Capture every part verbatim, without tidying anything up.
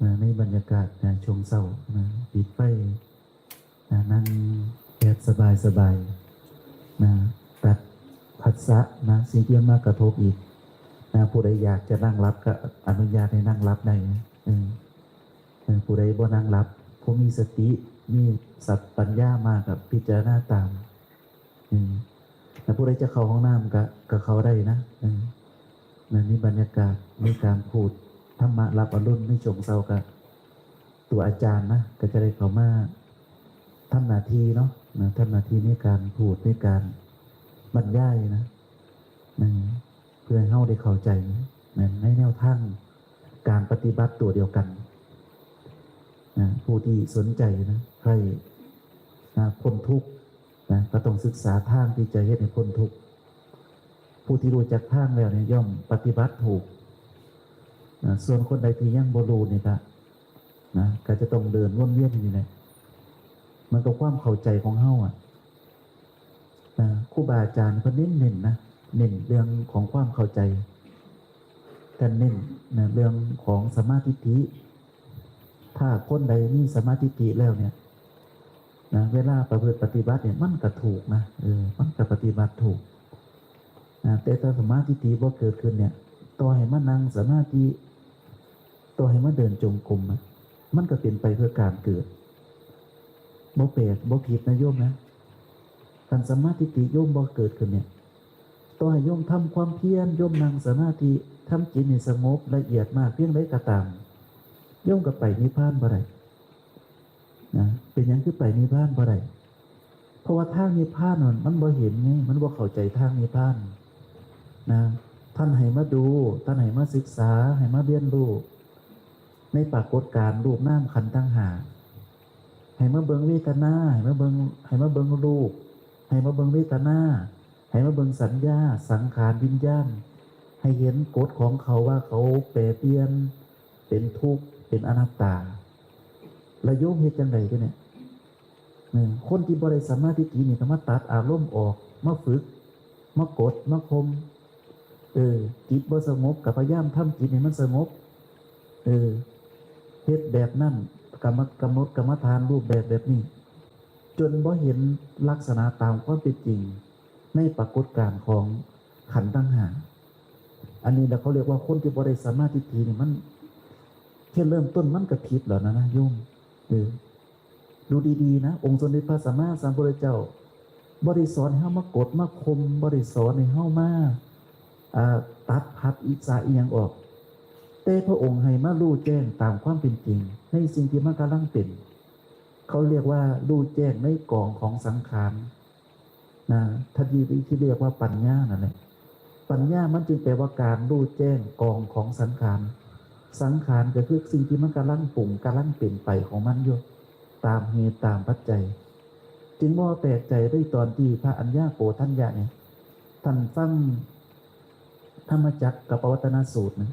นะ ในบรรยากาศนะ ช่วงเช้านะ ปิดไฟนะ นั่งแบบสบายๆนะ ตัดผัสสะนะ สิ่งที่มากระทบอีกนะ ผู้ใดอยากจะนั่งหลับก็อนุญาตให้นั่งหลับได้นะ เออ เออ ผู้ใดบ่นั่งหลับ ผู้มีสติ มีสัพพัญญามากกับพิจารณาตาม อืม แล้วผู้ใดจะเข้าห้องน้ำก็ ก็เข้าได้นะ เออ นั่นนี่บรรยากาศ มีการพูดธรรมะรับอรุณในช่วงเช้าก็ ตัวอาจารย์นะ ก็จะได้เข้ามาทำหน้าที่เนาะ นะ ทำหน้าที่ในการพูด ในการบรรยายนะ นะ เพื่อให้เฮาได้เข้าใจนะ ในแนวทางการปฏิบัติตัวเดียวกันนะ ผู้ที่สนใจนะ ใคร่นะ พ้นทุกข์นะ ก็ต้องศึกษาทางที่จะเฮ็ดให้พ้นทุกข์ ผู้ที่รู้จักทางแล้วเนี่ย ย่อมปฏิบัติถูกนะ ส่วนคนใดที่ยังบ่รู้นี่ก็นะ ก็จะต้องเดินวนเวียนอยู่นี่แหละ มันก็ความเข้าใจของเฮาอะนะ ครูบาอาจารย์เพิ่นเน้นๆนะ เน้นเรื่องของความเข้าใจ ท่านเน้นนะ เรื่องของสัมมาทิฏฐิ ถ้าคนใดมีสัมมาทิฏฐิแล้วเนี่ยนะ เวลาประพฤติปฏิบัติเนี่ย มันก็ถูกนะ เออ มันก็ปฏิบัติถูกนะ แต่ถ้าสัมมาทิฏฐิบ่เกิดขึ้นเนี่ย ต่อให้มานั่งสมาธิ ต่อให้มาเดินจงกรมอะ มันก็เป็นไปเพื่อการเกิด บ่แปลก บ่ผิดนะโยมนะ คันสัมมาทิฏฐิโยมบ่เกิดขึ้นเนี่ย ต่อให้โยมทำความเพียร โยมนั่งสมาธิ ทำจิตให้สงบละเอียดมากเพียงใดก็ตาม โยมก็ไปนิพพานบ่ได้นะ เป็นหยังคือไปนิพพานบ่ได้ เพราะว่าทางนิพพานนั่นมันบ่เห็นไง มันบ่เข้าใจทางนิพพานนะ ท่านให้มาดู ท่านให้มาศึกษา ให้มาเรียนรู้ ในปรากฏการณ์รูปนามขันธ์ทั้งห้า ให้มาเบิ่งเวทนา ให้มาเบิ่ง ให้มาเบิ่งรูป ให้มาเบิ่งเวทนา ให้มาเบิ่งสัญญา สังขาร วิญญาณ ให้เห็นกฎของเขาว่าเขาแปรเปลี่ยน เป็นทุกข์ เป็นอนัตตา แล้วโยมเฮ็ดจังใด๋เนี่ย เออ คนที่บ่ได้สัมมาทิฏฐินี่ก็มาตัดอารมณ์ออก มาฝึก มากด มาข่ม เออ จิตบ่สงบก็พยายามทำจิตให้มันสงบ เออ เฮ็ดแบบนั้น กำมะ- กำหนดกรรมฐานรูปแบบแบบนี้ จนบ่เห็นลักษณะตามความเป็นจริง ในปรากฏการณ์ของขันธ์ทั้งห้า อันนี้แหละเขาเรียกว่าคนที่บ่ได้สัมมาทิฏฐินี่มัน แค่เริ่มต้นมันก็ผิดแล้วนะ นะโยม เออ ดูดีๆนะ องค์สมเด็จพระสัมมาสัมพุทธเจ้าบ่ได้สอนให้เฮามากดมาข่ม บ่ได้สอนให้เฮามา อ่า ตัดผัดอิจฉาอิหยังออก แต่พระองค์ให้มารู้แจ้งตามความเป็นจริง ในสิ่งที่มันกำลังเป็น เขาเรียกว่ารู้แจ้งในกองของสังขารนะ ท่านที่ ที่เรียกว่าปัญญานั่นแหละ ปัญญามันจึงแปลว่าการรู้แจ้งกองของสังขาร สังขารก็คือสิ่งที่มันกำลังปรุง กำลังเป็นไปของมันอยู่ ตามเหตุตามปัจจัย จึงบ่แปลกใจเลยตอนที่พระอัญญาโกณฑัญญะเนี่ย ท่านฟังธรรมจักรกัปปวัตตนสูตรนะ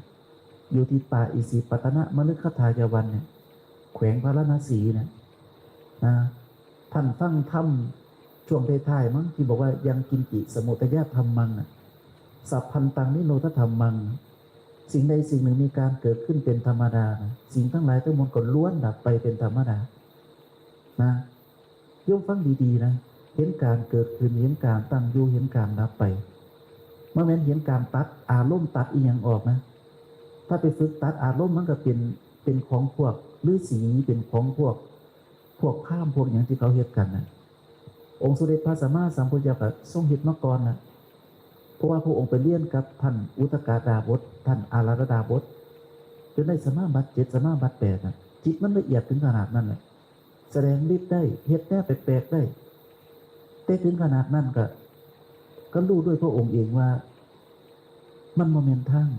อยู่ที่ป่าอิสิปตนมฤคทายวันเนี่ย แขวงพาราณสีเนี่ยนะ ท่านฟังธรรมช่วงท้ายๆมั้ง ที่บอกว่า ยังกิญจิสมุทยะธัมมังน่ะ สัพพันตังนิโรธธัมมัง สิ่งใดสิ่งหนึ่งมีการเกิดขึ้นเป็นธรรมดานะ สิ่งทั้งหลายทั้งมวลก็ล้วนดับไปเป็นธรรมดา นะ โยมฟังดีๆนะ เห็นการเกิดขึ้น เห็นการตั้งอยู่ เห็นการดับไป บ่แม่นเห็นการตัดอารมณ์ ตัดอิหยังออกนะ ถ้าไปฝึกตัดอารมณ์ มันก็เป็น เป็นของพวกฤาษี เป็นของพวก พวกพราหมณ์ พวกหยังที่เขาเฮ็ดกันน่ะ องค์สมเด็จพระสัมมาสัมพุทธเจ้าก็ทรงเฮ็ดมาก่อนน่ะ เพราะว่าพระองค์ไปเรียนกับท่านอุทกดาบส ท่านอาราธดาบส จนได้สมาบัติเจ็ด สมาบัติแปดน่ะ จิตมันละเอียดถึงขนาดนั้นแหละ แสดงฤทธิ์ได้ เฮ็ดแนวแปลกๆได้ แต่ถึงขนาดนั้นก็ ก็รู้ด้วยพระองค์เองว่า มันบ่แม่นทาง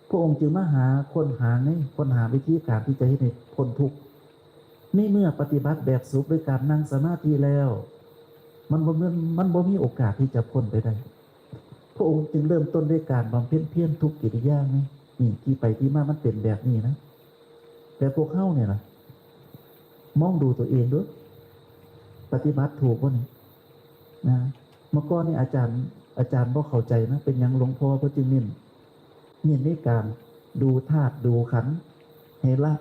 พระองค์จึงมาหา ค้นหาไง ค้นหาวิธีการที่จะเฮ็ดให้พ้นทุกข์ ในเมื่อปฏิบัติแบบสุขด้วยการนั่งสมาธิแล้ว มันบ่แม่น มันบ่มีโอกาสที่จะพ้นไปได้ พระองค์จึงเริ่มต้นด้วยการบำเพ็ญเพียรทุกกิริยาไง นี่ที่ไปที่มามันเป็นแบบนี้นะ แต่พวกเฮาเนี่ยนะ มองดูตัวเองดู ปฏิบัติถูกบ่นี่ นะ เมื่อก่อนนี่อาจารย์ อาจารย์บ่เข้าใจนะ เป็นหยังหลวงพ่อเพิ่นจึงเน้น เน้นในการดูธาตุดูขันธ์ ให้ละ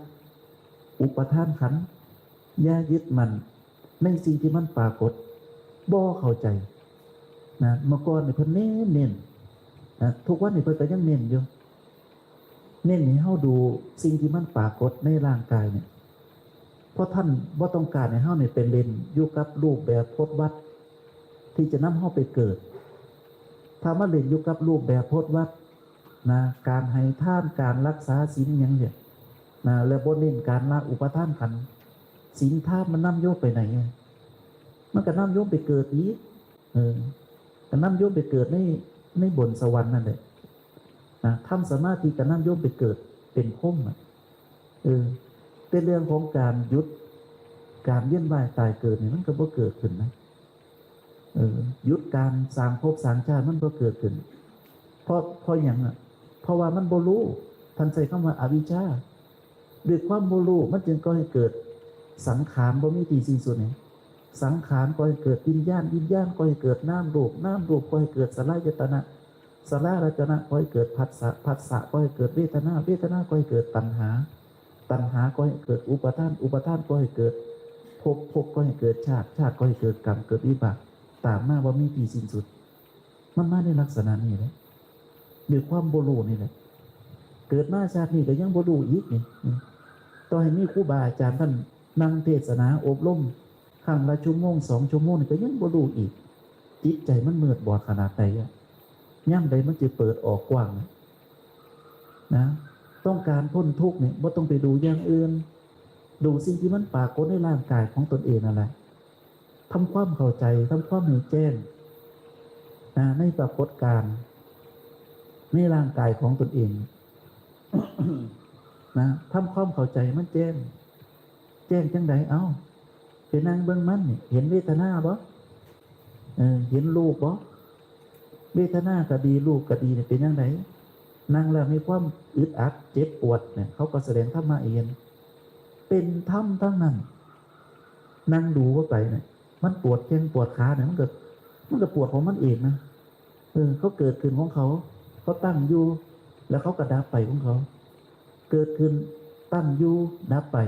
อุปาทานขันธ์ อย่ายึดมั่นในสิ่งที่มันปรากฏ บ่เข้าใจนะ เมื่อก่อนนี่เพิ่นเน้นเน้นนะ ทุกวันนี้เพิ่นก็ยังเน้นอยู่ เน้นให้เฮาดูสิ่งที่มันปรากฏในร่างกายเนี่ย เพราะท่านบ่ต้องการให้เฮาเนี่ยไปเล่นอยู่กับรูปแบบพจน์วัตรที่จะนำเฮาไปเกิด ถ้ามาเล่นอยู่กับรูปแบบพจน์วัตรนะ การให้ทาน การรักษาศีลหยังเนี่ยนะ และบ่เน้นการละอุปาทานขันธ์ ศีลทานมันนำโยมไปไหนอะ มันก็นำโยมไปเกิดอีก เออ ก็นำโยมไปเกิดใน ในบนสวรรค์นั่นแหละนะ ทำสมาธิก็นำโยมไปเกิดเป็นพรหมอะ เออ แต่เรื่องของการหยุด การเวียนว่ายตายเกิดเนี่ย มันก็บ่เกิดขึ้นนะ เออ หยุดการสร้างภพสร้างชาติมันบ่เกิดขึ้น เพราะ เพราะหยังอะ เพราะว่ามันบ่รู้ ท่านใช้คำว่าอวิชชา ด้วยความบ่รู้มันจึงก่อให้เกิดสังขารบ่มีที่สิ้นสุดนี่ สังขารก่อให้เกิดวิญญาณ วิญญาณก่อให้เกิดนามรูป นามรูปก่อให้เกิดสลายตนะ สลายตนะก่อให้เกิดผัสสะ ผัสสะก่อให้เกิดเวทนา เวทนาก่อให้เกิดตัณหา ตัณหาก่อให้เกิดอุปาทาน อุปาทานก่อให้เกิดภพ ภพก่อให้เกิดชาติ ชาติก่อให้เกิดกรรม เกิดวิบาก ตามมาบ่มีที่สิ้นสุด มันมาในลักษณะนี้แหละ ด้วยความบ่รู้นี่แหละ เกิดมาชาตินี้ก็ยังบ่รู้อีกนี่ ต่อให้มีครูบาอาจารย์ท่านนั่งเทศนาอบรม ครั้งละชั่วโมงสองชั่วโมงนี่ก็ยังบ่รู้อีก จิตใจมันมืดบอดขนาดใดอะ ยามใดมันจะเปิดออกกว้างนะ นะ ต้องการพ้นทุกข์เนี่ยบ่ต้องไปดูอย่างอื่น ดูสิ่งที่มันปรากฏในร่างกายของตนเองนั่นแหละ ทำความเข้าใจ ทำความให้แจ้งนะ ในปรากฏการณ์ในร่างกายของตนเองนะ ทำความเข้าใจมันแจ้ง แจ้งจังใด เอ้า ไปนั่งเบิ่งมันนี่ เห็นเวทนาบ่ เออ เห็นรูปบ่ เวทนาก็ดี รูปก็ดีเนี่ย เป็นจังใด นั่งแล้วมีความอึดอัด เจ็บปวดเนี่ย เขาก็แสดงธรรมะให้เห็น เป็นธรรมทั้งนั้น นั่งดูเข้าไปเนี่ย มันปวดแข้งปวดขาเนี่ย มันก็ มันก็ปวดของมันเองนะ เออ เขาเกิดขึ้นของเขา เขาตั้งอยู่ แล้วเขาก็ดับไปของเขา เกิดขึ้น ตั้งอยู่ ดับไป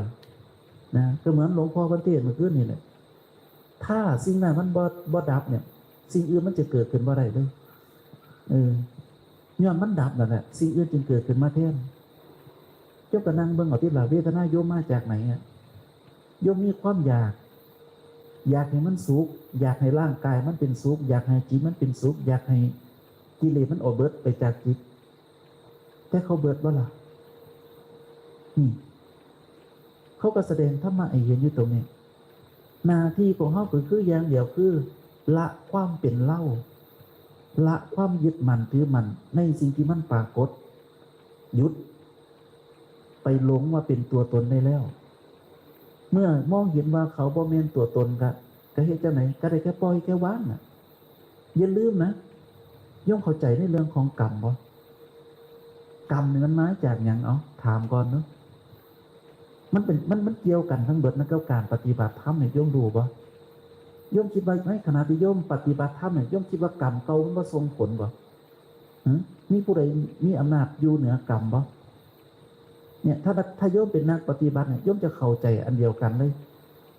นะ ก็เหมือนหลวงพ่อพันเทศน์เมื่อคืนนี่แหละ ถ้าสิ่งนั้นมันบ่ บ่ดับเนี่ย สิ่งอื่นมันจะเกิดขึ้นบ่ได้เลย เออ ย้อนมันดับนั่นแหละ สิ่งอื่นจึงเกิดขึ้นมาแทน เจ้าก็นั่งเบิ่งเอาติล่ะ เวทนาโยมมาจากไหนอะ โยมมีความอยาก อยากให้มันสุข อยากให้ร่างกายมันเป็นสุข อยากให้จิตมันเป็นสุข อยากให้กิเลสมันออกเบิดไปจากจิต แต่เขาเบิดบ่ล่ะ นี่ เขาก็แสดงธรรมะให้เห็นอยู่ตรงนี้ หน้าที่ของเฮาก็คืออย่างเดียวคือ ละความเป็นเฮา ละความยึดมั่นถือมั่นในสิ่งที่มันปรากฏ หยุดไปหลงว่าเป็นตัวตนได้แล้ว เมื่อมองเห็นว่าเขาบ่แม่นตัวตนก็ ก็เฮ็ดจังได๋ ก็ได้แค่ปล่อยแค่วางน่ะ อย่าลืมนะ โยมเข้าใจในเรื่องของกรรมบ่ กรรมนี่มันมาจากหยัง เอ้า ถามก่อนเนาะ มันเป็น มัน มันเกี่ยวกันทั้งเบิดนะ กับการปฏิบัติธรรมเนี่ย โยมรู้บ่ โยมคิดว่าในขณะที่โยมปฏิบัติธรรมเนี่ย โยมคิดว่ากรรมเก่ามันบ่ส่งผลบ่ หึ มีผู้ใดมีอำนาจอยู่เหนือกรรมบ่ เนี่ย ถ้า ถ้าโยมเป็นนักปฏิบัติเนี่ย โยมจะเข้าใจอันเดียวกันเลย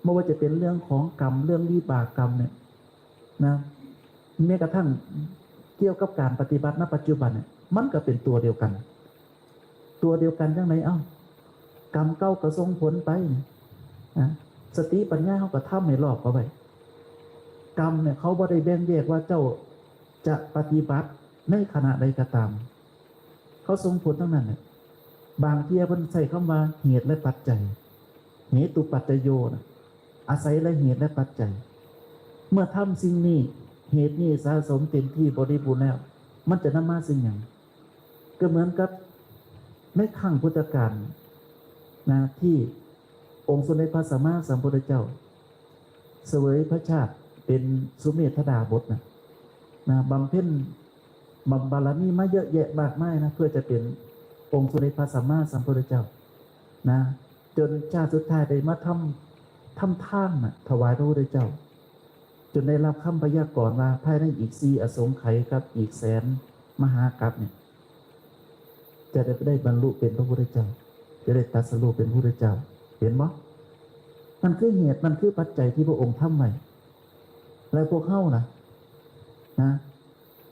บ่ว่าจะเป็นเรื่องของกรรม เรื่องวิบากกรรมเนี่ยนะ แม้กระทั่งเกี่ยวกับการปฏิบัติณปัจจุบันเนี่ย มันก็เป็นตัวเดียวกัน ตัวเดียวกันจังได๋ เอ้า กรรมเก่าก็ส่งผลไปนะ สติปัญญาเฮาก็ทำให้รอบเข้าไป กรรมเนี่ยเขาบ่ได้แบ่งแยกว่าเจ้าจะปฏิบัติในขณะใดก็ตาม เขาส่งผลทั้งนั้นเนี่ย บางเที่ยเพิ่นใช้คำว่าเหตุและปัจจัย เหตุปัจจโยนะ อาศัยและเหตุและปัจจัย เมื่อทำสิ่งนี้ เหตุนี้สะสมเต็มที่บริบูรณ์แล้ว มันจะนำมาซึ่งหยัง ก็เหมือนกับในครั้งพุทธกาลนะ ที่องค์สมเด็จพระสัมมาสัมพุทธเจ้า เสวยพระชาติเป็นสุเมธดาบสนะ นะ บำเพ็ญบำ บารมีมาเยอะแยะมากมายนะ เพื่อจะเป็นองค์สมเด็จพระสัมมาสัมพุทธเจ้านะ จนชาติสุดท้ายได้มาทำ ทำทานนะ ถวายพระพุทธเจ้า จนได้รับคำพยากรณ์ว่าภายในอีกสี่อสงไขยกับอีกแสนมหากัปเนี่ย จะได้ ได้บรรลุเป็นพระพุทธเจ้า จะได้ตรัสรู้เป็นพระพุทธเจ้า เห็นบ่? นั่นคือเหตุ นั่นคือปัจจัยที่พระองค์ทำไว้ แล้วพวกเฮานะ นะ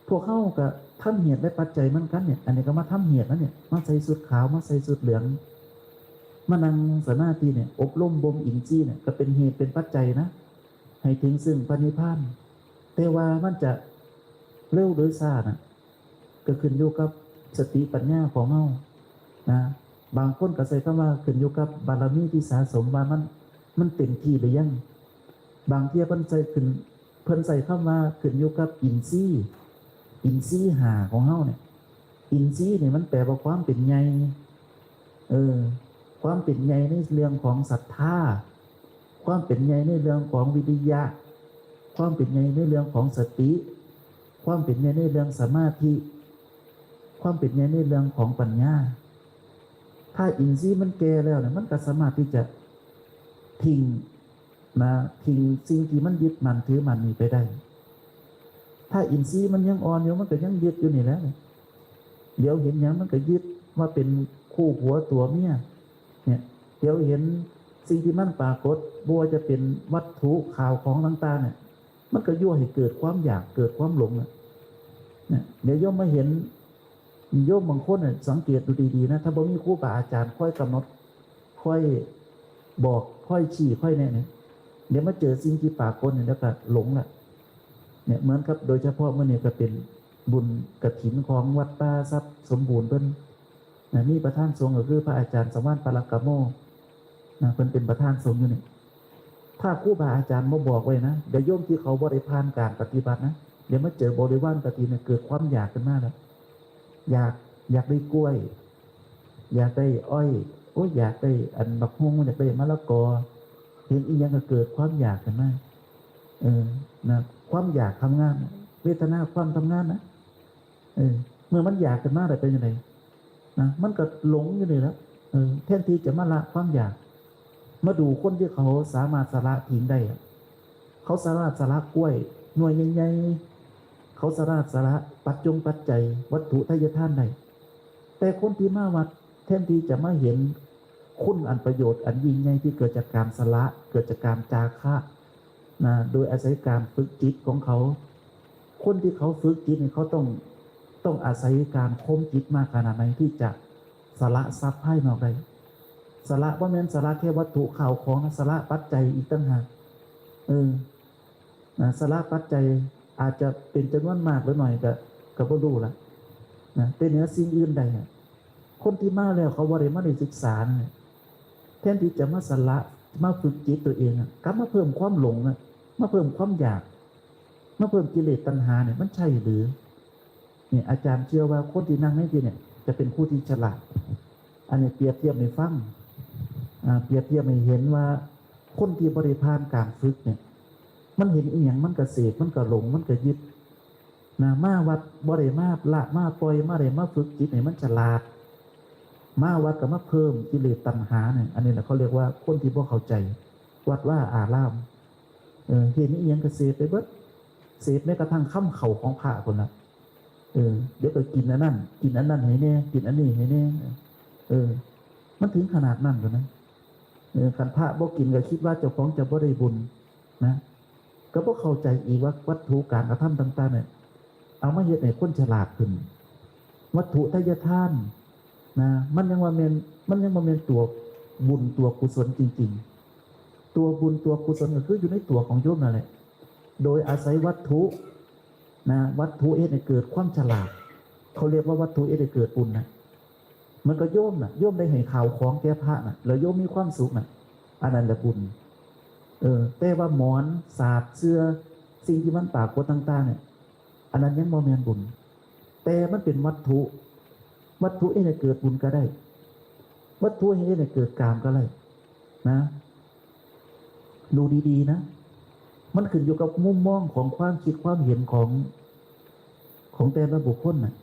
พวกเฮาก็ทำเหตุและปัจจัยเหมือนกันเนี่ย อันนี้ก็มาทำเหตุนะเนี่ย มาใส่ชุดขาว มาใส่ชุดเหลือง มานั่งสมาธิเนี่ย อบรมบ่มอินทรีย์เนี่ย ก็เป็นเหตุเป็นปัจจัยนะ ให้ถึงซึ่งพระนิพพาน แต่ว่ามันจะเร็วหรือช้านะ ก็ขึ้นอยู่กับสติปัญญาของเฮานะ บางคนก็ใช้คำว่าขึ้นอยู่กับบารมีที่สะสมว่ามัน มันเต็มที่หรือยัง บางเที่ยเพิ่นใช้ขึ้น เพิ่นใช้คำว่าขึ้นอยู่กับอินทรีย์ อินทรีย์ห้าของเฮาเนี่ย อินทรีย์นี่มันแปลว่าความเป็นใหญ่ เออ ความเป็นใหญ่ในเรื่องของศรัทธา ความเป็นใหญ่ในเรื่องของวิริยะ ความเป็นใหญ่ในเรื่องของสติ ความเป็นใหญ่ในเรื่องสมาธิ ความเป็นใหญ่ในเรื่องของปัญญา ถ้าอินทรีย์มันแก่แล้วเนี่ย มันก็สามารถที่จะทิ้งนะ ทิ้งสิ่งที่มันยึดมั่นถือมั่นนี่ไปได้ ถ้าอินทรีย์มันยังอ่อนอยู่ มันก็ยังยึดอยู่นี่แหละ เดี๋ยวเห็นหยังมันก็ยึดว่าเป็นคู่ผัวตัวเมีย เนี่ย เดี๋ยวเห็นสิ่งที่มันปรากฏ บ่ว่าจะเป็นวัตถุข่าวของต่างๆ เนี่ย มันก็ยั่วให้เกิดความอยาก เกิดความหลงน่ะ เนี่ย เดี๋ยวโยมมาเห็น โยมบางคนเนี่ย สังเกตดูดีๆ นะ ถ้าบ่มีครูบาอาจารย์คอยกำหนด คอยบอก คอยชี้ คอยแนะเนี่ย เดี๋ยวมาเจอสิ่งที่ปรากฏเนี่ย แล้วก็หลงละ เนี่ย เหมือนกับ โดยเฉพาะมื้อนี้ก็เป็นบุญกฐินของวัดป่าทรัพย์สมบูรณ์เพิ่น นะ มีประธานสงฆ์ก็คือพระอาจารย์สังวาลปาลกโม นะ เพิ่นเป็นประธานสงฆ์อยู่นี่ ถ้าครูบาอาจารย์บ่บอกไว้นะ เดี๋ยวโยมที่เขาบ่ได้ผ่านการปฏิบัตินะ เดี๋ยวมาเจอบริวารกฐินเนี่ย เกิดความอยากขึ้นมาแล้ว อยาก อยากได้กล้วย อยากได้อ้อย โอ้ย อยากได้อันบักฮุ่ง อยากได้มะละกอ เห็นอีหยังก็เกิดความอยากขึ้นมา เออ นะ ความอยากทำงาน เวทนาความทำงานนะ เออ เมื่อมันอยากขึ้นมาแล้วเป็นยังไงนะ มันก็หลงอยู่นี่แหละ เออ แทนที่จะมาละความอยาก มาดูคนที่เขาสามารถสละทิ้งได้อะ เขาสามารถสละกล้วยหน่วยใหญ่ๆ เขาสามารถสละปัจจงปัจจัย วัตถุทายทานได้ แต่คนที่มาวัดแทนที่จะมาเห็นคุณอันประโยชน์อันยิ่งใหญ่ที่เกิดจากการสละ เกิดจากการจาคะนะ โดยอาศัยการฝึกจิตของเขา คนที่เขาฝึกจิตเนี่ย เขาต้อง ต้องอาศัยการข่มจิตมากขนาดไหนที่จะสละทรัพย์ภายนอกได้ สละบ่แม่นสละแค่วัตถุข้าวของนะ สละปัจจัยอีกต่างหาก เออ นะ สละปัจจัยอาจจะเป็นจำนวนมากหรือน้อยก็ ก็บ่รู้ละนะ แต่เหนือสิ่งอื่นใดอะ คนที่มาแล้วเขาบ่ได้มาได้ศึกษานะ แทนที่จะมาสละ มาฝึกจิตตัวเองอะ กลับมาเพิ่มความหลงอะ มาเพิ่มความอยาก มาเพิ่มกิเลสตัณหาเนี่ย มันใช่หรือ เนี่ย อาจารย์เชื่อว่าคนที่นั่งในที่เนี่ย จะเป็นผู้ที่ฉลาด อันนี้เปรียบเทียบให้ฟัง อ่า เปรียบเทียบให้เห็นว่าคนที่บ่ได้ผ่านการฝึกเนี่ย มันเห็นอีหยังมันก็เสพ มันก็หลง มันก็ยึดนะ มาวัดบ่ได้มาละมาปล่อย มาได้มาฝึกจิตให้มันฉลาด มาวัดก็มาเพิ่มกิเลสตัณหาเนี่ย อันนี้แหละเขาเรียกว่าคนที่บ่เข้าใจวัดวาอาราม เออ เห็นอีหยังก็เสพไปเบิด เสพแม้กระทั่งคำเข้าของพระพุ้นละ เออ เดี๋ยวก็กินอันนั้น กินอันนั้นให้แน่ กินอันนี้ให้แน่ เออ มันถึงขนาดนั้นพุ้นนะ เออ คันพระบ่กินก็คิดว่าเจ้าของจะบ่ได้บุญนะ ก็บ่เข้าใจอีกว่าวัตถุการกระทำต่างๆเนี่ย เอามาเฮ็ดให้คนฉลาดขึ้น วัตถุทายทานนะ มันยังว่าแม่น มันยังบ่แม่นตัวบุญตัวกุศลจริงๆ ตัวบุญตัวกุศลก็คืออยู่ในตัวของโยมนั่นแหละ โดยอาศัยวัตถุนะ วัตถุเฮ็ดให้เกิดความฉลาด เขาเรียกว่าวัตถุเฮ็ดให้เกิดบุญนะ เหมือนกับโยมน่ะ โยมได้ให้ข้าวของแก่พระน่ะ แล้วโยมมีความสุขน่ะ อันนั้นแหละบุญ เออ แต่ว่าหมอน สาด เสื่อ สิ่งที่มันปรากฏต่างๆเนี่ย อันนั้นยังบ่แม่นบุญ แต่มันเป็นวัตถุ วัตถุเฮ็ดให้เกิดบุญก็ได้ วัตถุเฮ็ดให้เกิดกามก็ได้นะ ดูดีๆนะ มันขึ้นอยู่กับมุมมองของความคิดความเห็นของ ของแต่ละบุคคลน่ะ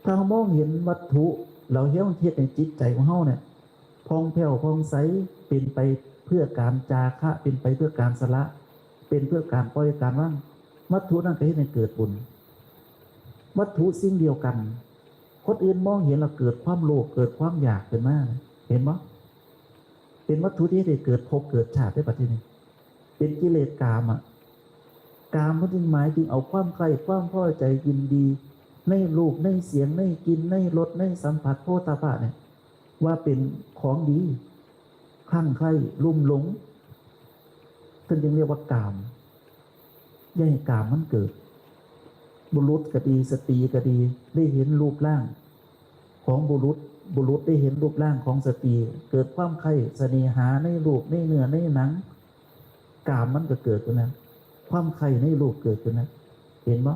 ถ้าเรามองเห็นวัตถุ เราเห็นเฮ็ดให้จิตใจของเราเนี่ย ผ่องแผ้วผ่องใส เป็นไปเพื่อการจาคะ เป็นไปเพื่อการสละ เป็นเพื่อการปล่อยการวาง วัตถุนั่นก็เฮ็ดให้เกิดบุญ วัตถุสิ่งเดียวกัน คนอื่นมองเห็นแล้วเกิดความโลภ เกิดความอยากขึ้นมา เห็นบ่ เป็นวัตถุที่ได้เกิดภพเกิดชาติได้บัดนี้ เป็นกิเลสกามอะ กามมันจึงหมายถึงเอาความใคร่ความพอใจยินดี ในรูปในเสียงในกลิ่นในรสในสัมผัสโผฏฐัพพะเนี่ย ว่าเป็นของดี คลั่งไคล้ลุ่มหลง เพิ่นจึงเรียกว่ากาม อย่าให้กามมันเกิด บุรุษก็ดี สตรีก็ดี ได้เห็นรูปร่างของบุรุษ บุรุษได้เห็นรูปร่างของสตรี เกิดความใคร่เสน่หาในรูปในเนื้อในหนัง กามมันก็เกิดขึ้นนะ ความใคร่ในรูปเกิดขึ้นนะ เห็นบ่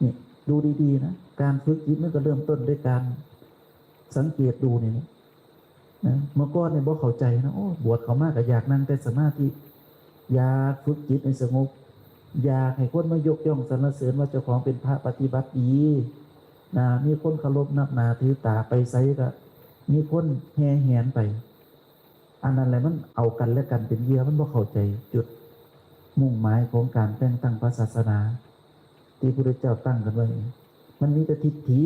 นี่ ดูดีๆนะ การฝึกจิตมันก็เริ่มต้นด้วยการสังเกตดูนี่นะ นะ เมื่อก่อนเนี่ยบ่เข้าใจนะ โอ้ บวชเข้ามาก็อยากนั่งแต่สมาธิ อยากฝึกจิตให้สงบ อยากให้คนมายกย่องสรรเสริญว่าเจ้าของเป็นพระปฏิบัติดี นะ มีคนเคารพนับหนาถือตา ไปไสก็มีคนแห่แหนไป อันนั้นแหละมันเอากันและกันเป็นเหยื่อ มันบ่เข้าใจจุดมุ่งหมายของการแต่งตั้งพระศาสนา ที่พระพุทธเจ้าตั้งกันไว้ มันมีแต่ทิฏฐิ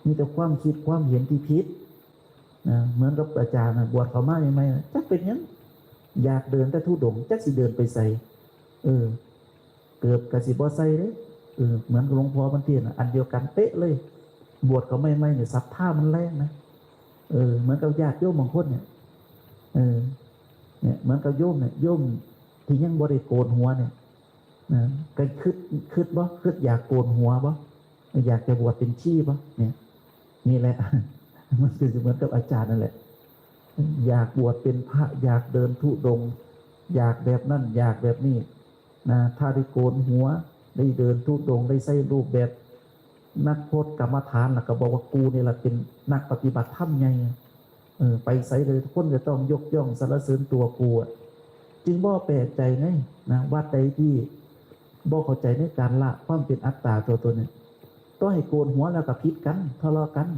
มีแต่ความคิดความเห็นที่ผิดนะ เหมือนกับอาจารย์นะ บวชเข้ามาใหม่ๆนะ จักเป็นหยัง อยากเดินแต่ธุดงค์ จักสิเดินไปไส เออ เกิบกะสิบ่ใส่เลย เออ เหมือนกับหลวงพ่อมันเทียนน่ะ อันเดียวกันเป๊ะเลย บวชเข้าใหม่ๆเนี่ย ศรัทธามันแรงนะ เออ เหมือนกับญาติโยมบางคนเนี่ย เออ เนี่ย เหมือนกับโยมเนี่ย โยมที่ยังบ่ได้โกนหัวเนี่ย นะ ก็คิด คิดบ่ คิดอยากโกนหัวบ่ อยากจะบวชเป็นชีบ่ เนี่ย นี่แหละ มันคือเหมือนกับอาจารย์นั่นแหละ อยากบวชเป็นพระ อยากเดินธุดงค์ อยากแบบนั้น อยากแบบนี้ นะ ถ้าได้โกนหัว ได้เดินธุดงค์ ได้ใส่รูปแบบนักพจน์กรรมฐาน แล้วก็บอกว่ากูนี่แหละเป็นนักปฏิบัติธรรมไง เออ ไปไสเลย คนจะต้องยกย่องสรรเสริญตัวกูอะ จึงบ่แปลกใจไง นะ วัดใดที่บ่เข้าใจในการละความเป็นอัตตาตัวตนเนี่ย ต่อให้โกนหัวแล้วก็ผิดกัน ทะเลาะกัน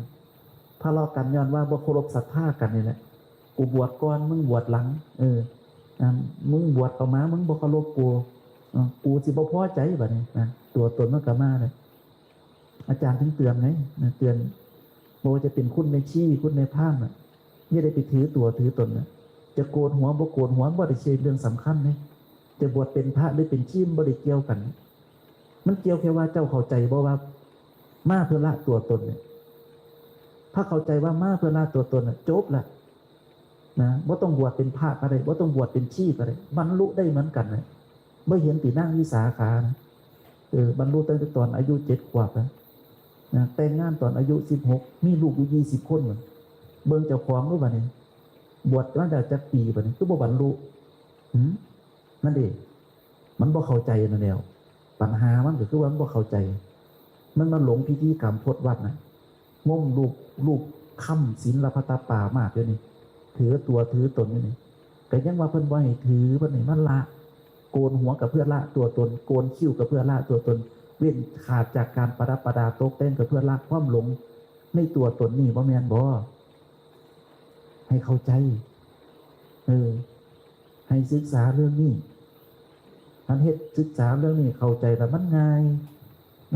ทะเลาะกันย้อนว่าบ่เคารพศรัทธากันนี่แหละ กูบวชก่อน มึงบวชหลัง เออ อ่ะ มึงบวชเข้ามา มึงบ่เคารพกู เออ กูสิบ่พอใจบัดนี้นะ ตัวตนมันก็มาเลย อาจารย์ถึงเตือนไง นะ เตือน บ่ว่าจะเป็นคุณแม่ชี คุณแม่พราหมณ์น่ะ อย่าได้ไปถือตัวถือตนน่ะ จะโกนหัวบ่โกนหัวบ่ได้ใช่เรื่องสำคัญเลย จะบวชเป็นพระหรือเป็นชีมันบ่ได้เกี่ยวกัน มันเกี่ยวแค่ว่าเจ้าเข้าใจบ่ว่า มาเพื่อละตัวตนเนี่ย ถ้าเข้าใจว่ามาเพื่อละตัวตนน่ะ จบละ นะ บ่ต้องบวชเป็นพระก็ได้ บ่ต้องบวชเป็นชีก็ได้ บรรลุได้เหมือนกันนะ บ่เห็นตินางวิสาขานะ เออ บรรลุตั้งแต่ตอนอายุเจ็ดขวบนะ นะ แต่งงานตอนอายุสิบหก มีลูกอยู่ยี่สิบคนหมด เบิ่งเจ้าของรู้บ่เนี่ย บวชมาได้จักปีบัดนี้ คือบ่บรรลุ หืม นั่นเอง มันบ่เข้าใจนั่นแหล้ว ปัญหามันก็คือว่ามันบ่เข้าใจ มันมาหลงพิธีกรรมพจน์วัดน่ะ งมรูป รูปคำศีลพระตาปามากอยู่นี่ ถือตัวถือตนอยู่นี่ ก็ยังว่าเพิ่นบ่ให้ถือ เพิ่นให้มาละ โกนหัวก็เพื่อละตัวตน โกนคิ้วก็เพื่อละตัวตน เว้นขาดจากการประดับประดาตกแต่งก็เพื่อละความหลงในตัวตนนี่ บ่แม่นบ่ ให้เข้าใจ เออ ให้ศึกษาเรื่องนี้ อันเฮ็ดศึกษาเรื่องนี้เข้าใจแล้วมันง่าย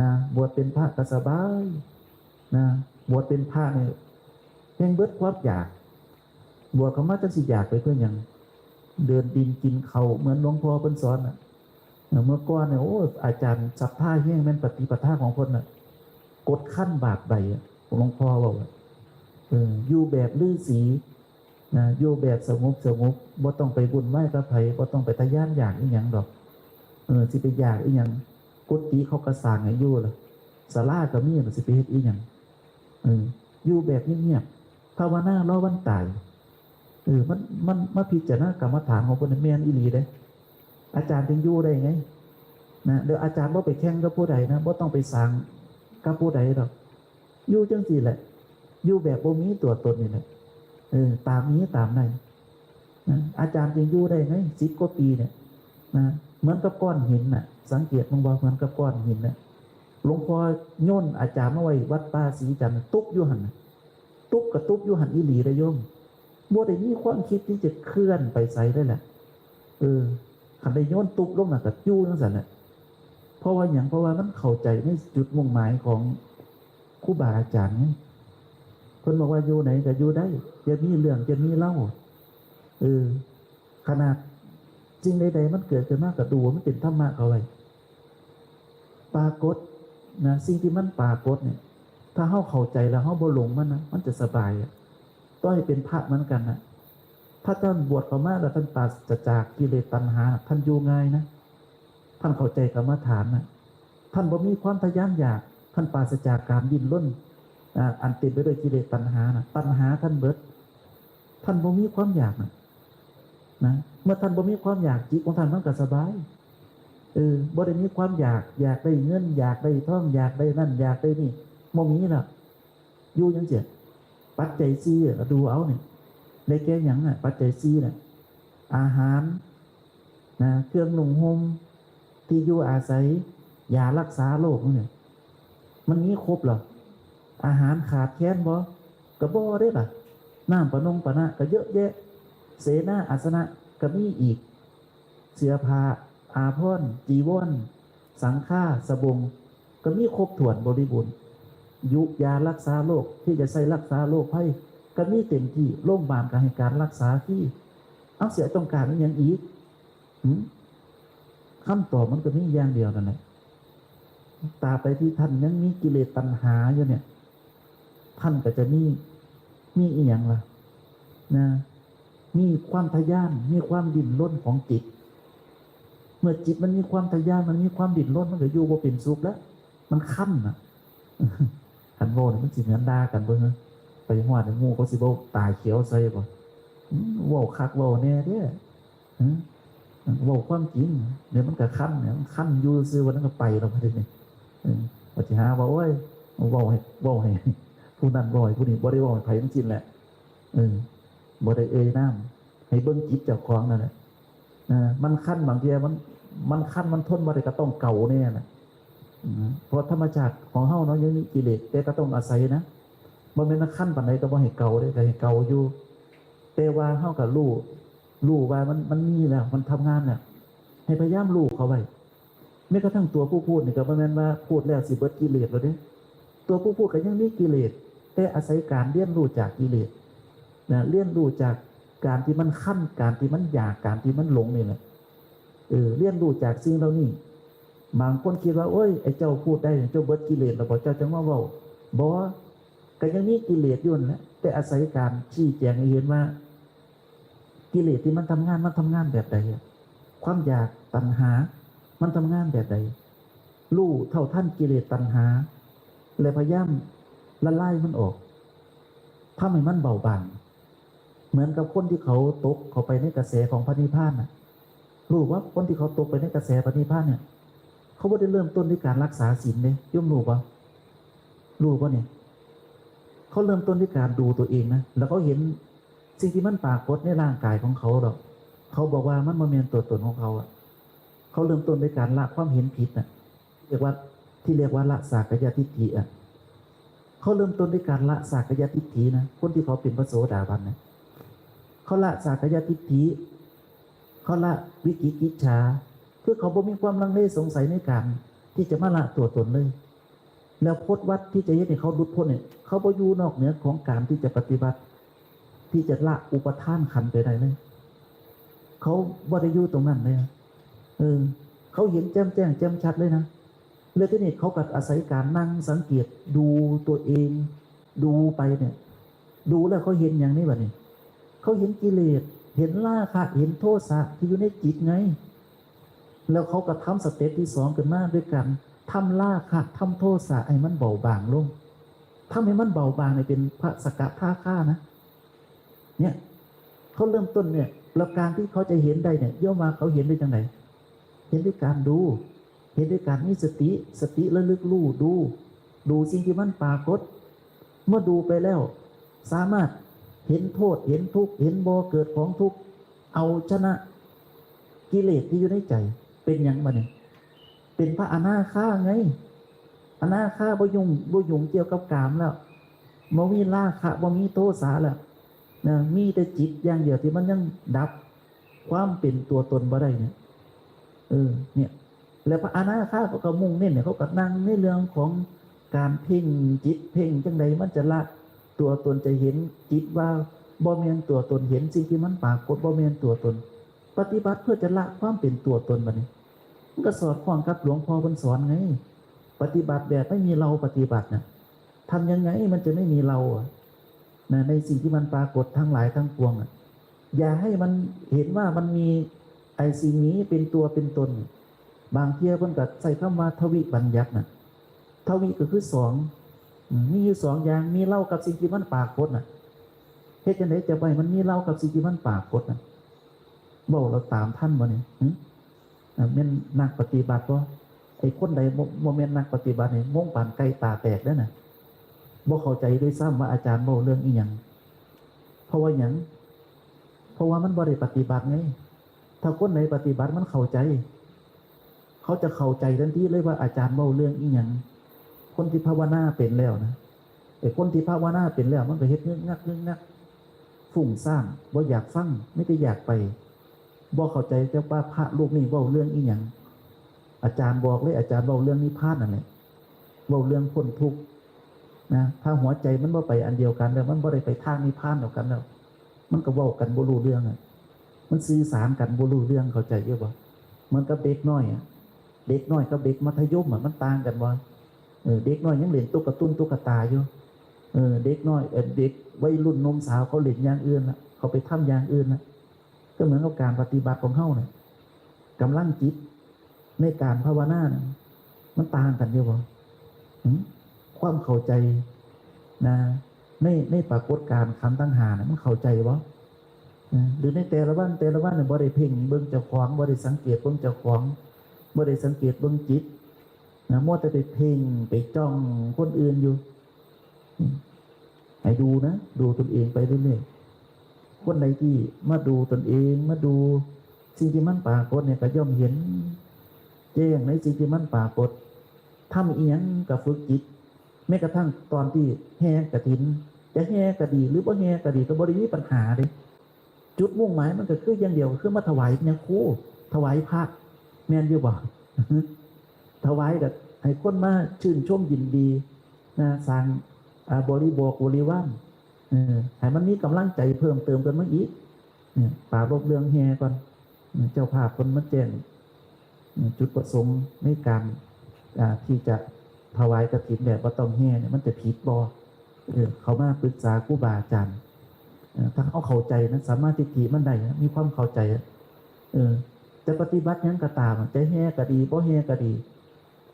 นะ บวชเป็นพระก็สบายนะ บวชเป็นพระเนี่ยแฮ่งเบิดความอยาก บวชเข้ามาจักสิอยากไปเพื่อหยัง เดินดินกินเขาวเหมือนหลวงพ่อเพิ่นสอนน่ะ เมื่อก่อนเนี่ย โอ้ อาจารย์ศรัทธาแฮง แม่นปฏิปทาของเพิ่นน่ะ กดคั้นบาดใบอะ หลวงพ่อเว้าอะ เออ อยู่แบบฤาษีนะ อยู่แบบสงบสงบ บ่ต้องไปวุ่นวายกับไผ บ่ต้องไปทะยานอยากอีหยังดอก เออ สิไปอยากอีหยัง กุฏิเขาก็สร้างให้อยู่ล่ะ ศาลาก็มีล่ะ สิไปเฮ็ดอีหยัง เออ อยู่แบบเงียบๆ ภาวนารอวันตาย เออ มัน มันมาพิจารณากรรมฐานของเพิ่นน่ะแม่นอีหลีเด้ อาจารย์จึงอยู่ได้ไง นะ เดี๋ยวอาจารย์บ่ไปแข่งกับผู้ใดนะ บ่ต้องไปสร้างกับผู้ใดดอก อยู่จังซี่แหละ อยู่แบบบ่มีตัวตนนี่แหละ เออ ตามมีตามได้ นะ อาจารย์จึงอยู่ได้ไง สิบกว่าปีเนี่ย นะ เหมือนกับก้อนหินน่ะ สังเกตมึงบ่ เหมือนกับก้อนหินน่ะ หลวงพ่อโยนอาจารย์มาไว้วัดป่าศรีจันทน์ ตุ๊บอยู่หั่นน่ะ ตุ๊บก็ตุ๊บอยู่หั่นอีหลีเด้อโยม บ่ได้มีความคิดที่จะเคลื่อนไปไสเลยแหละ เออ คันได้โยนตุ๊บลงน่ะก็อยู่จังซั่นแหละ เพราะว่าหยัง เพราะว่ามันเข้าใจในจุดมุ่งหมายของครูบาอาจารย์ไง พิ่นบอกว่าอยู่ไหนก็อยู่ได้ จะมีเรื่องจะมีเล่า เออ ขนาดสิ่งใดๆมันเกิดขึ้นมาก็ดูว่ามันเป็นธรรมะเข้าไว้ ปรากฏนะ สิ่งที่มันปรากฏเนี่ย ถ้าเฮาเข้าใจแล้วเฮาบ่หลงมันนะ มันจะสบายอะ ต่อให้เป็นพระเหมือนกันนะ ถ้าท่านบวชเข้ามาแล้วท่านปราศจากกิเลสตัณหา ท่านอยู่ง่ายนะ ท่านเข้าใจกรรมฐานนะ ท่านบ่มีความทะยานอยาก ท่านปราศจากการดิ้นรน อ่า อันเต็มไปด้วยกิเลสตัณหานะ ตัณหาท่านเบิด ท่านบ่มีความอยากนะ นะ เมื่อท่านบ่มีความอยาก จิตของท่านมันก็สบาย เออ บ่ได้มีความอยาก อยากได้เงิน อยากได้ทอง อยากได้นั่น อยากได้นี่ บ่มีละ อยู่จั่งซี้ ปัจจัยสี่อะ ดูเอานี่ ได้แก่หยังน่ะ ปัจจัยสี่น่ะ อาหาร นะ เครื่องนุ่งห่ม ที่อยู่อาศัย ยารักษาโรคนี่ มันมีครบเหรอ อาหารขาดแคลนบ่ ก็บ่เด้ล่ะ น้ำปะนงปะนะก็เยอะแยะ เสนาอาสนะก็มีอีก เสื้อผ้า อาภรณ์ จีวร สังฆา สบง ก็มีครบถ้วนบริบูรณ์ ยุยารักษาโรค ที่จะใช้รักษาโรคภัย ก็มีเต็มที่ โรงพยาบาลก็ให้การรักษาฟรี เอา เสียต้องการอิหยังอีก หืม คำตอบมันก็มีอย่างเดียวนั่นแหละ ตราบใดที่ท่านยังมีกิเลสตัณหาอยู่เนี่ย ท่านก็จะมี มีอีหยังล่ะ นะ มีความทะยาน มีความดิ้นรนของจิต เมื่อจิตมันมีความทะยาน มันมีความดิ้นรน มันก็อยู่บ่เป็นสุขแล้ว มันคันน่ะ คันเว้านี่มันสิเหมือนด่ากันเบิ่งเด้อ ไปฮอดนี่หมู่เขาสิเว้าตาเขียวใส่บ่ อืม เว้าคักเว้าแน่เด้ ฮะ เว้าความจริง เดี๋ยวมันก็คันเนี่ย มันคันอยู่ซื่อ วันนั้นก็ไปแล้ว บัดนี้ เออ บัดสิหาว่า โอ้ย เว้าให้ เว้าให้ ผู้นั้นเว้าให้ผู้นี้ บ่ได้เว้าให้ไผทั้งสิ้นแหละ เออ บ่ได้เอ่ยนาม ให้เบิ่งจิตเจ้าของนั่นแหละ เออ มันคัน บางเทื่อมัน มันคัน มันทนบ่ได้ก็ต้องเกาแน่น่ะ อืม เพราะธรรมชาติของเฮาเนาะ ยังมีกิเลส แต่ก็ต้องอาศัยนะ บ่แม่นว่าคันปานใดก็บ่ให้เกาเด้ ก็ให้เกาอยู่ แต่ว่าเฮาก็รู้ รู้ว่ามัน มันมีแล้ว มันทำงานแล้ว ให้พยายามรู้เข้าไว้ แม้กระทั่งตัวผู้พูดนี่ก็บ่แม่นว่าพูดแล้วสิเบิดกิเลสแล้วเด้ ตัวผู้พูดก็ยังมีกิเลส แต่อาศัยการเรียนรู้จากกิเลส นะ เรียนรู้จากการที่มันคัน การที่มันอยาก การที่มันหลงนี่แหละ เออ เรียนรู้จากสิ่งเหล่านี้ บางคนคิดว่า โอ้ย ไอ้เจ้าพูดได้ เจ้าเบิดกิเลสแล้วบ่ เจ้าจั่งมาเว้า บ่ ก็ยังมีกิเลสอยู่นั่นแหละ แต่อาศัยการชี้แจงให้เห็นว่า กิเลสที่มันทำงาน มันทำงานแบบใดอะ ความอยาก ตัณหา มันทำงานแบบใด รู้เท่าทันกิเลสตัณหา และพยายามละลายมันออก ทำให้มันเบาบาง เหมือนกับคนที่เขาตกเข้าไปในกระแสของพระนิพพานน่ะ รู้ว่าคนที่เขาตกไปในกระแสพระนิพพานเนี่ย เขาบ่ได้เริ่มต้นด้วยการรักษาศีลเด้ โยมรู้บ่ รู้บ่เนี่ย เขาเริ่มต้นด้วยการดูตัวเองนะ แล้วเขาเห็นสิ่งที่มันปรากฏในร่างกายของเขาดอก เขาบอกว่ามันบ่แม่นตัวตนของเขาอะ เขาเริ่มต้นด้วยการละความเห็นผิดน่ะ เรียกว่า ที่เรียกว่าละสักกายทิฏฐิอะ เขาเริ่มต้นด้วยการละสักกายทิฏฐินะ คนที่เขาเป็นพระโสดาบันนะ เขาละสักกายทิฏฐิ เขาละวิจิกิจฉา คือเขาบ่มีความลังเลสงสัยในการที่จะมาละตัวตนเลย แล้วพจน์วัตรที่จะเฮ็ดให้เขาหลุดพ้นเนี่ย เขาบ่อยู่นอกเหนือของการที่จะปฏิบัติ ที่จะละอุปาทานขันธ์ไปได้เลย เขาบ่ได้อยู่ตรงนั้นเลย เออ เขาเห็นแจ่มแจ้งแจ่มชัดเลยนะ แล้วทีนี้เขาก็อาศัยการนั่งสังเกตดูตัวเอง ดูไปเนี่ย ดูแล้วเขาเห็นอย่างนี้บัดนี้ เขาเห็นกิเลส เห็นราคะ เห็นโทสะที่อยู่ในจิตไง แล้วเขาก็ทำสเต็ปที่สองขึ้นมาด้วยกัน ทำราคะ ทำโทสะให้มันเบาบางลง ทำให้มันเบาบางเนี่ยเป็นพระสกทาคานะ เนี่ย เขาเริ่มต้นเนี่ย แล้วการที่เขาจะเห็นได้เนี่ย โยมว่าเขาเห็นได้จังได เห็นด้วยการดู เห็นด้วยการมีสติ สติระลึกรู้ ดู ดูสิ่งที่มันปรากฏ เมื่อดูไปแล้ว สามารถเห็นโทษ เห็นทุกข์ เห็นบ่อเกิดของทุกข์ เอาชนะกิเลสที่อยู่ในใจ เป็นหยังบัดนี้ เป็นพระอนาคาไง อนาคาบ่ยุ่ง บ่ยุ่งเกี่ยวกับกามแล้ว บ่มีราคะ บ่มีโทสะแล้ว นะ มีแต่จิตอย่างเดียวที่มันยังดับความเป็นตัวตนบ่ได้เนี่ย เออ เนี่ย แล้วพระอนาคาเขาก็มุ่งเน้นเนี่ย เขาก็นั่งในเรื่องของการเพ่งจิต เพ่งจังใดมันจะละ ตัวตนจะเห็นจิตว่าบ่แม่นตัวตน เห็นสิ่งที่มันปรากฏบ่แม่นตัวตน ปฏิบัติเพื่อจะละความเป็นตัวตนบัดนี้ มันก็สอดคล้องกับหลวงพ่อเพิ่นสอนไง ปฏิบัติแบบไม่มีเราปฏิบัติน่ะ ทำยังไงมันจะไม่มีเราอะ นะ ในสิ่งที่มันปรากฏทั้งหลายทั้งปวงอะ อย่าให้มันเห็นว่ามันมีไอ้สิ่งนี้เป็นตัวเป็นตน บางเทื่อเพิ่นก็ใช้คำว่าทวิบัญญัติน่ะ ทวิก็คือสอง อืม มีอยู่สองอย่าง มีเรากับสิ่งที่มันปรากฏน่ะ เฮ็ดจั่งใดจะบ่ให้มันมีเรากับสิ่งที่มันปรากฏน่ะ เว้าแล้วตามทันบ่นี่ หึ อ่า แม่นนักปฏิบัติบ่ ไอ้คนใดบ่ บ่แม่นนักปฏิบัตินี่ งงปานไก่ตาแตกเด้อน่ะ บ่เข้าใจด้วยซ้ำว่าอาจารย์เว้าเรื่องอิหยัง เพราะว่าหยัง เพราะว่ามันบ่ได้ปฏิบัติไง ถ้าคนใดปฏิบัติมันเข้าใจ เขาจะเข้าใจทันทีเลยว่าอาจารย์เว้าเรื่องอิหยัง คนที่ภาวนาเป็นแล้วนะ ไอ้คนที่ภาวนาเป็นแล้วมันก็เฮ็ดงึกงักงึกงัก ฟุ้งซ่าน บ่อยากฟัง มีแต่อยากไป บ่เข้าใจจักว่าพระรูปนี้เว้าเรื่องอิหยัง อาจารย์บอกเลย อาจารย์เว้าเรื่องนิพพานนั่นแหละ เว้าเรื่องพ้นทุกข์นะ ถ้าหัวใจมันบ่ไปอันเดียวกันแล้ว มันบ่ได้ไปทางนิพพานเดียวกันแล้ว มันก็เว้ากันบ่รู้เรื่องอะ มันสื่อสารกันบ่รู้เรื่อง เข้าใจอยู่บ่ เหมือนกับเด็กน้อยอะ เด็กน้อยกับเด็กมัธยมอะ มันต่างกันบ่ เออ เด็กน้อยยังเล่นตุ๊กตุนตุ๊กตาอยู่ เออ เด็กน้อย เออ เด็กวัยรุ่นหนุ่มสาวเขาเล่นอย่างอื่นละ เขาไปทำอย่างอื่นละ ก็เหมือนกับการปฏิบัติของเฮาเนี่ย กำลังจิตในการภาวนาน่ะ มันต่างกันอยู่บ่ หึ ความเข้าใจนะ ใน ในปรากฏการณ์ขันธ์ทั้งห้าน่ะ มันเข้าใจบ่ นะ หรือในแต่ละวัน แต่ละวันเนี่ยบ่ได้เพ่งเบิ่งเจ้าของ บ่ได้สังเกตเบิ่งเจ้าของ บ่ได้สังเกตเบิ่งจิตนะ มัวแต่ไปเพ่งไปจ้องคนอื่นอยู่ ให้ดูนะ ดูตนเองไปเรื่อยๆ คนใดที่มาดูตนเอง มาดูสิ่งที่มันปรากฏเนี่ย ก็ย่อมเห็นแจ้งในสิ่งที่มันปรากฏ ทำอีหยังก็ฝึกจิต แม้กระทั่งตอนที่แห่กฐิน จะแห่ก็ดี หรือบ่แห่ก็ดี ก็บ่ได้มีปัญหาเด้ จุดมุ่งหมายมันก็คืออย่างเดียว คือมาถวายพระครู ถวายพระ แม่นอยู่บ่ ถวายก็ให้คนมาชื่นชมยินดีนะ สร้าง อ่า บริโภคบริวาร เออ ให้มันมีกำลังใจเพิ่มเติมกันมาอีก เนี่ย ปรารภเรื่องแห่ก่อน เนี่ย เจ้าภาพเพิ่นมาแจ้ง เนี่ย จุดประสงค์ในการ อ่า ที่จะถวายกฐินแบบบ่ต้องแห่เนี่ย มันจะผิดบ่ เออ เขามาปรึกษาครูบาอาจารย์ เออ ถ้าเขาเข้าใจนะ สัมมาทิฏฐิมันได้นะ มีความเข้าใจอะ เออ จะปฏิบัติหยังก็ตามอะ จะแห่ก็ดี บ่แห่ก็ดี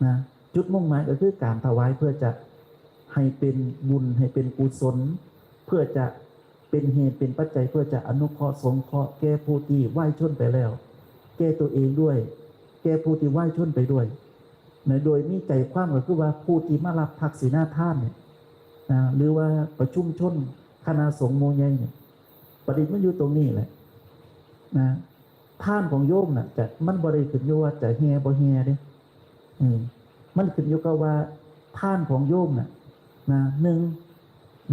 นะ จุดมุ่งหมายก็คือการถวายเพื่อจะให้เป็นบุญ ให้เป็นกุศล เพื่อจะเป็นเหตุเป็นปัจจัย เพื่อจะอนุเคราะห์สงเคราะห์แก่ผู้ที่วายชนไปแล้ว แก่ตัวเองด้วย แก่ผู้ที่วายชนไปด้วย นะ โดยมีใจความก็คือว่าผู้ที่มารับทักษิณาทานเนี่ย นะ หรือว่าประชุมชนคณะสงฆ์หมู่ใหญ่เนี่ย ประเด็นมันอยู่ตรงนี้แหละ นะ ทานของโยมน่ะ จะ มันบ่ได้ขึ้นอยู่ว่าจะแห่บ่แห่เด้ อืม มันขึ้นอยู่กับว่าทานของโยมน่ะ นะ หนึ่ง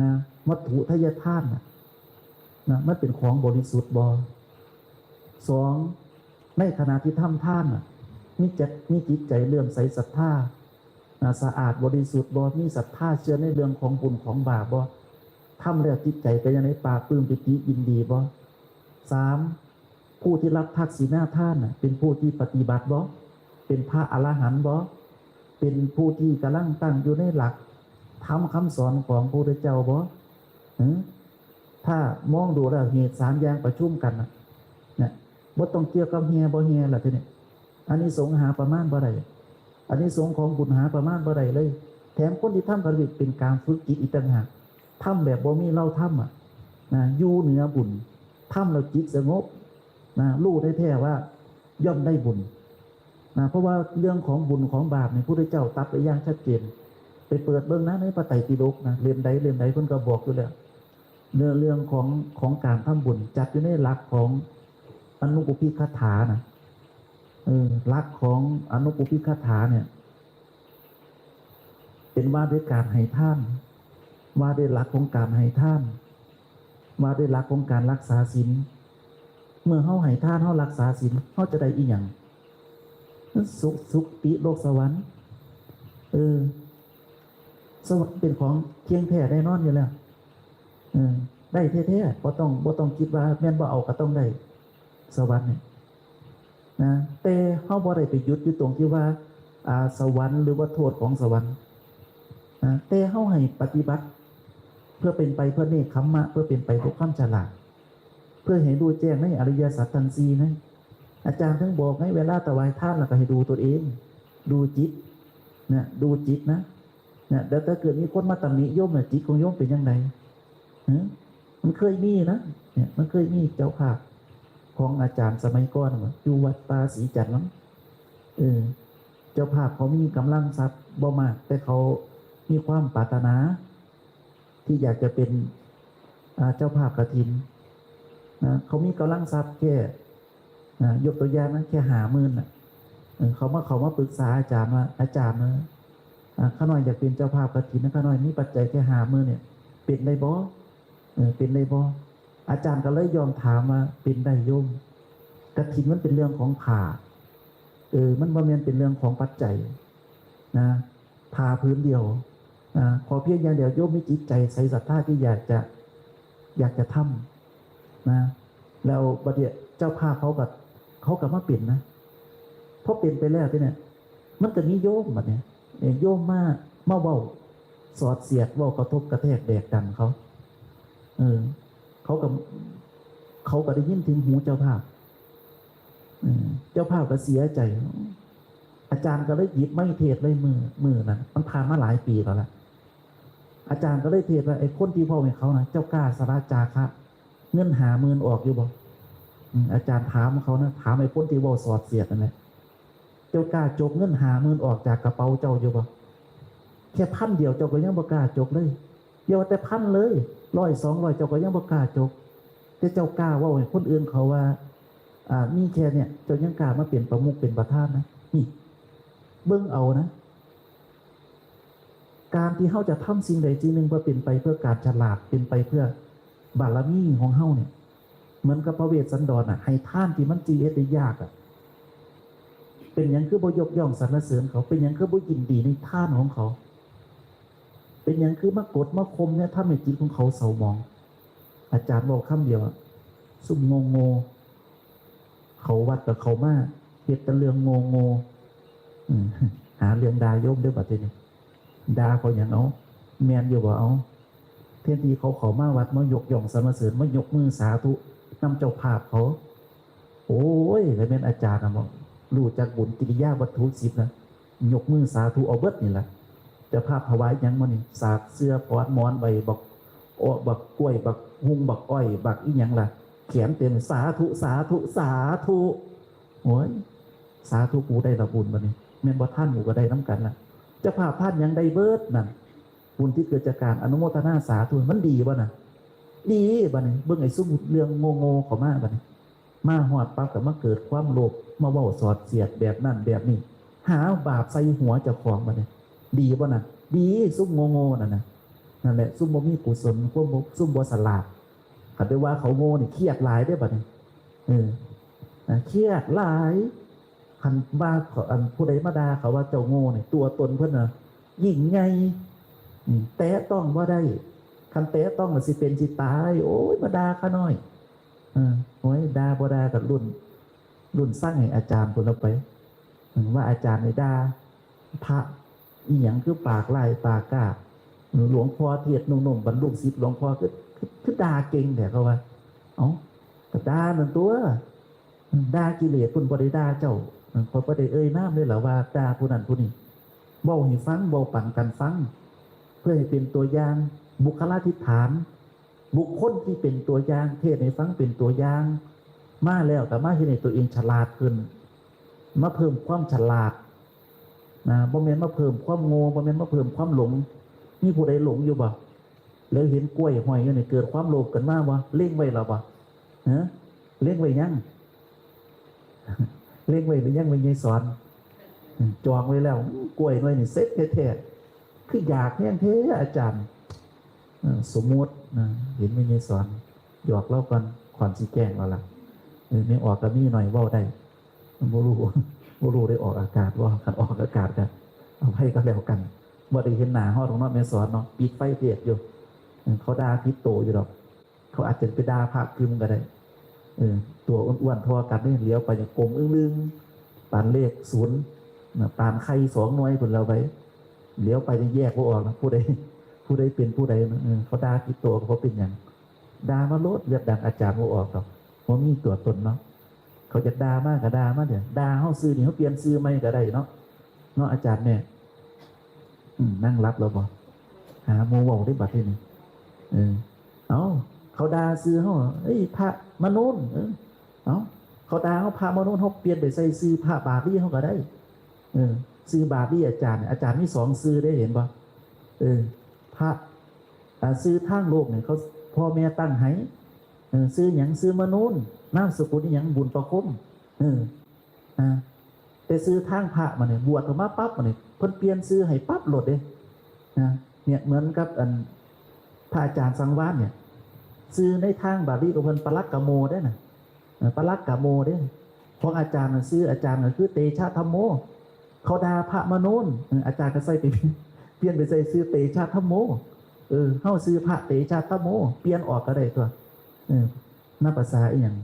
นะ วัตถุทายทานน่ะ นะ มันเป็นของบริสุทธิ์บ่ สอง ในขณะที่ทำทานน่ะ มีจิต มีจิตใจเลื่อมใสศรัทธา นะ สะอาดบริสุทธิ์บ่ มีศรัทธาเชื่อในเรื่องของบุญของบาปบ่ ทำแล้วจิตใจเป็นจั่งใด ปลาบปลื้มปีติยินดีบ่ สาม ผู้ที่รับทักษิณาทานน่ะ เป็นผู้ที่ปฏิบัติบ่ เป็นพระอรหันต์บ่ เป็นผู้ที่กำลังตั้งอยู่ในหลักธรรมคำสอนของพระพุทธเจ้าบ่ หึ ถ้ามองดูแล้วเหตุสามอย่างประชุมกันน่ะ เนี่ย บ่ต้องเกี่ยวกับแห่บ่แห่ล่ะทีนี้ อานิสงส์หาประมาณบ่ได้ อานิสงส์ของบุญหาประมาณบ่ได้เลย แถมคนที่ทำปฏิบัติเป็นการฝึกจิตอีกต่างหาก ทำแบบบ่มีเราทำอะ นะ อยู่เหนือบุญ ทำแล้วจิตสงบ นะ รู้แท้ๆว่าย่อมได้บุญ นะ เพราะว่าเรื่องของบุญของบาปเนี่ย พุทธเจ้าตรัสไว้อย่างชัดเจน ไปเปิดเบิ่งนะในพระไตรปิฎกนะ เล่มใดเล่มใดเพิ่นก็บอกอยู่แล้ว เรื่อง เรื่องของ ของการทำบุญ จัดอยู่ในหลักของอนุปุพพิกถานะ เออ หลักของอนุปุพพิกถาเนี่ย เป็นว่าด้วยการให้ทาน ว่าด้วยหลักของการให้ทาน ว่าด้วยหลักของการรักษาศีล เมื่อเฮาให้ทาน เฮารักษาศีล เฮาจะได้อีหยัง สุข สุคติโลกสวรรค์ เออ สวรรค์เป็นของเที่ยงแท้แน่นอนอยู่แล้ว เออ ได้แท้ๆ บ่ต้อง บ่ต้องคิดว่าแม่นบ่เอาก็ต้องได้ สวรรค์เนี่ยนะ แต่เฮาบ่ได้ไปหยุดอยู่ตรงที่ว่า อ่า สวรรค์หรือว่าโทษของสวรรค์นะ แต่เฮาให้ปฏิบัติ เพื่อเป็นไปเพื่อเนกขัมมะ เพื่อเป็นไปเพื่อความฉลาด เพื่อให้รู้แจ้งในอริยสัจทั้งสี่นะ อาจารย์ถึงบอกไง เวลาถวายทานแล้วก็ให้ดูตัวเอง ดูจิตนะ ดูจิตนะ เนี่ย แล้วถ้าเกิดมีคนมาตำหนิโยมเนี่ย จิตของโยมเป็นยังไง ฮะ มันเคยมีนะ เนี่ย มันเคยมีเจ้าภาพของอาจารย์สมัยก่อนน่ะ อยู่วัดป่าศรีจันทร์มั้ง เออ เจ้าภาพเขามีกำลังทรัพย์บ่มาก แต่เขามีความปรารถนา ที่อยากจะเป็น อ่า เจ้าภาพกฐินนะ เขามีกำลังทรัพย์แค่ นะ ยกตัวอย่างนะ แค่ห้าหมื่นน่ะ เออ เขามา เขามาปรึกษาอาจารย์ว่า อาจารย์นะ อ่า ข้าน้อยอยากเป็นเจ้าภาพกฐินนะ ข้าน้อยมีปัจจัยแค่ห้าหมื่นเนี่ย เป็นได้บ่ เออ เป็นได้บ่ อาจารย์ก็เลยยอมถามว่า เป็นได้โยม กฐินมันเป็นเรื่องของผ้า เออ มันบ่แม่นเป็นเรื่องของปัจจัยนะ ผ้าผืนเดียวนะ ขอเพียงอย่างเดียว โยมมีจิตใจใสศรัทธาที่อยากจะ อยากจะทำนะ แล้วบัดเดี๋ยวเจ้าภาพเขาก็ เขาก็มาเป็นนะ พอเป็นไปแล้วทีเนี่ย มันก็มีโยมบัดเนี่ย เอ่อ โยมมา มาเว้าสอดเสียด เว้ากระทบกระแทกแดกดันเขา เออ เขาก็ เขาก็ได้ยินถึงหูเจ้าภาพ เออ เจ้าภาพก็เสียใจ อาจารย์ก็เลยหยิบไมค์เทศน์เลยมื้อ มื้อนั้น มันผ่านมาหลายปีแล้วล่ะ อาจารย์ก็เลยเทศน์ว่า ไอ้คนที่เว้าให้เขานะ เจ้ากล้าสละจาคะ เงินห้าหมื่นออกอยู่บ่ อืม อาจารย์ถามเขานะ ถามไอ้คนที่เว้าสอดเสียดนั่นแหละ เจ้ากล้าจกเงินห้าหมื่นออกจากกระเป๋าเจ้าอยู่บ่ แค่พันเดียวเจ้าก็ยังบ่กล้าจกเลย อย่าว่าแต่พันเลย ร้อยสองร้อย เจ้าก็ยังบ่กล้าจก แต่เจ้ากล้าเว้าให้คนอื่นเขาว่า อ่า มีแค่เนี่ย เจ้ายังกล้ามาเป็นประมุขเป็นประธานนะ นี่ เบิ่งเอานะ การที่เฮาจะทำสิ่งใดสิ่งหนึ่งเพื่อเป็นไปเพื่อการฉลาด เป็นไปเพื่อบารมีของเฮาเนี่ย เหมือนกับพระเวสสันดรน่ะ ให้ทานที่มันสิเฮ็ดได้ยากอะ เป็นหยังคือบ่ยกย่องสรรเสริญเขา เป็นหยังคือบ่ยินดีในทานของเขา เป็นหยังคือมากดมาข่มเนี่ย ทำให้จิตของเขาเศร้าหมอง อาจารย์บอกคำเดียวอะ ซุ่มโง่ๆ เขาวัดกับเขามา เฮ็ดแต่เรื่องโง่ๆ อืม หาเรื่องด่าโยมเด้อบัดทีนี้ ด่าเขาหยังเอา แม่นอยู่บ่เอา แทนที่เขาเข้ามาวัดมายกย่องสรรเสริญ มายกมือสาธุนำเจ้าภาพเขา โอ้ย แล้วแม่นอาจารย์นะบอก รู้จักบุญกิริยาวัตถุสิบนะ ยกมือสาธุเอาเบิดนี่แหละ เจ้าภาพถวายหยังมานี่ สากเสื้อ ปอน หมอน ใบบัก อ้อ บักกล้วย บักฮุ่ง บักอ้อย บักอีหยังล่ะ แขนเต็ม สาธุ สาธุ สาธุ โอ้ย สาธุ กูได้ละบุญบัดนี้ แม่นบ่ทันกูก็ได้นำกันล่ะ เจ้าภาพทานหยังได้เบิดนั่น บุญที่เกิดจากการอนุโมทนาสาธุ มันดีบ่น่ะ ดีบัดนี้ เบิ่งไอ้ซุมเรื่องโง่ๆเข้ามาบัดนี้ มาฮอดปั๊บก็มาเกิดความโลภ มาเว้าสอดเสียดแบบนั้นแบบนี้ หาบาปใส่หัวเจ้าของบัดนี้ ดีบ่น่ะ ดี ซุมโง่ๆนั่นน่ะ นั่นแหละ ซุมบ่มีกุศล ซุมบ่ ซุมบ่ฉลาด คันได้ว่าเขาโง่นี่เครียดหลายเด้บัดนี้ เออ นะ เครียดหลาย คันว่าเขา อันผู้ใดมาด่าเขาว่าเจ้าโง่นี่ ตัวตนเพิ่นน่ะยิ่งใหญ่ อืม แตะต้องบ่ได้ คันแตะต้องน่ะสิเป็นสิตาย โอ้ย มาด่าข้าน้อย เออ โอ้ย ด่าบ่ด่ากับรุ่น รุ่นสั่งให้อาจารย์พุ้นละไป อืม ว่าอาจารย์นี่ด่าพระอีหยังคือปากร้ายปากกล้า หลวงพ่อเทศน์นุ่มๆ บัดลูกศิษย์หลวงพ่อคือ คือ คือด่าเก่งแท้ เขาว่า เอ้า ก็ด่านั่นตัว ด่ากิเลสพุ้น บ่ได้ด่าเจ้า ข้อยบ่ได้เอ่ยนามเลยล่ะว่าด่าผู้นั้นผู้นี้ เว้าให้ฟัง เว้าปันกันฟัง เพื่อให้เป็นตัวอย่าง บุคลาธิฐาน บุคคลที่เป็นตัวอย่าง เทศน์ให้ฟังเป็นตัวอย่าง มาแล้วก็มาเฮ็ดให้ตัวเองฉลาดขึ้น มาเพิ่มความฉลาด นะ บ่แม่นมาเพิ่มความโง่ บ่แม่นมาเพิ่มความหลง มีผู้ใดหลงอยู่บ่ แล้วเห็นกล้วยห้อยอยู่นี่ เกิดความโลภขึ้นมาบ่ เล็งไว้แล้วบ่ ฮะ เล็งไว้ยัง เล็งไว้หรือยัง แม่ใหญ่สอน อืม จองไว้แล้ว กล้วยหน่วยนี่เซ็ตแท้ๆ คืออยากแฮงแท้อาจารย์ เออ สมมุตินะ เห็นแม่ใหญ่สอน หยอกลาวก่อน ก่อนสิแกล้งลาวล่ะ เออ แม่ออกก็มีหน่อยเว้าได้ บ่ฮู้ บ่ฮู้ได้ออกอากาศบ่ คันออกอากาศก็อภัยก็แล้วกัน บ่ได้เห็นหน้าเฮาดอกเนาะ แม่สอนเนาะ ปิดไฟเทศน์อยู่ เออเขาด่าผิดโตอยู่ดอก เขาอาจจะไปด่าพระกึมก็ได้ เออ ตัวอ้วนๆทอกันนี่เหลียวไปอย่างกลมอึ้งๆปานเลขศูนย์นะปานไข่สองหน่วยคนเราไป เหลียวไปนี่แยกว่าออกนะผู้ใด ผู้ใดเป็นผู้ใดนะเออเขาด่าผิดโตก็เพราะเป็นอย่างด่ามาโลดเลือดดังอาจารย์ว่าออกดอกว่ามีตัวตนเนาะ เขาจะด่ามากก็ด่ามาเดี๋ยวด่าเฮาซื้อนี่เขาเปลี่ยนซื้อใหม่ก็ได้เนาะ เนาะอาจารย์เนี่ย อืมนั่งรับแล้วบ่หาโมเว้าได้บัดทีนี้เออ เอาเขาด่าซื้อเขาเอ้ยพระมโนนเออ เอาเขาด่าเขาพระมโนนเขาเปลี่ยนไปใส่ซื้อพระบาลีเขาก็ได้ เออ ซื้อบาลีอาจารย์เนี่ยอาจารย์มีสองซื้อได้เห็นบ่เออ พระอ่าซื้อทางโลกเนี่ยเขาพ่อแม่ตั้งให้เออซื้อหยังซื้อมโนนนามสกุลอิหยังบุญประคมเออ นะแต่ซื้อทางพระมาเนี่ยบวชออกมาปั๊บมาเนี่ยเพิ่นเปลี่ยนซื้อให้ปั๊บโลดเด้นะเนี่ยเหมือนกับอันพระอาจารย์สังวาลเนี่ยซื้อในทางบาลีของเพิ่นปลักกโมเด้นะเออปลักกโมเด้ของอาจารย์น่ะซื้ออาจารย์ก็คือเตชะธัมโมเขาด่าพระมโนนเอออาจารย์ก็ใส่ไปเปลี่ยนไปใส่ซื้อเตชะธัมโมเออเฮาซื้อพระเตชะธัมโมเปลี่ยนออกก็ได้ตัวเออ นับภาษาอีหยัง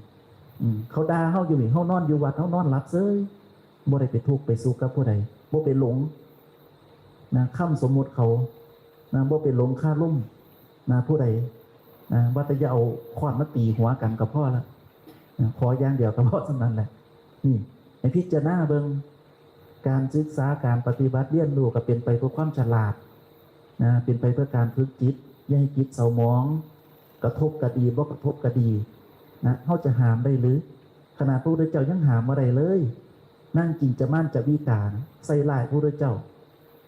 อืมเขาด่าเฮาอยู่นี่เฮานอนอยู่วัดเฮานอนหลับเซยบ่ได้ไปทุกข์ไปสุขกับผู้ใดบ่ไปหลงนะคำสมมุติเขานะบ่ไปหลงคารมนะผู้ใดนะว่าแต่อย่าเอาค้อนมาตีหัวกันก็พอละนะขออย่างเดียวก็พอส่ำนั้นแหละนี่ให้พิจารณาเบิ่งการศึกษาการปฏิบัติเรียนรู้ก็เป็นไปเพื่อความฉลาดนะเป็นไปเพื่อการฝึกจิตอย่าให้จิตเศร้าหมอง กระทบก็ดีบ่กระทบก็ดีนะเฮาจะห้ามได้หรือ ขนาดพระพุทธเจ้ายังห้ามบ่ได้เลย นางกิ๋นจมานจวิกานะใส่ร้ายพระพุทธเจ้า พ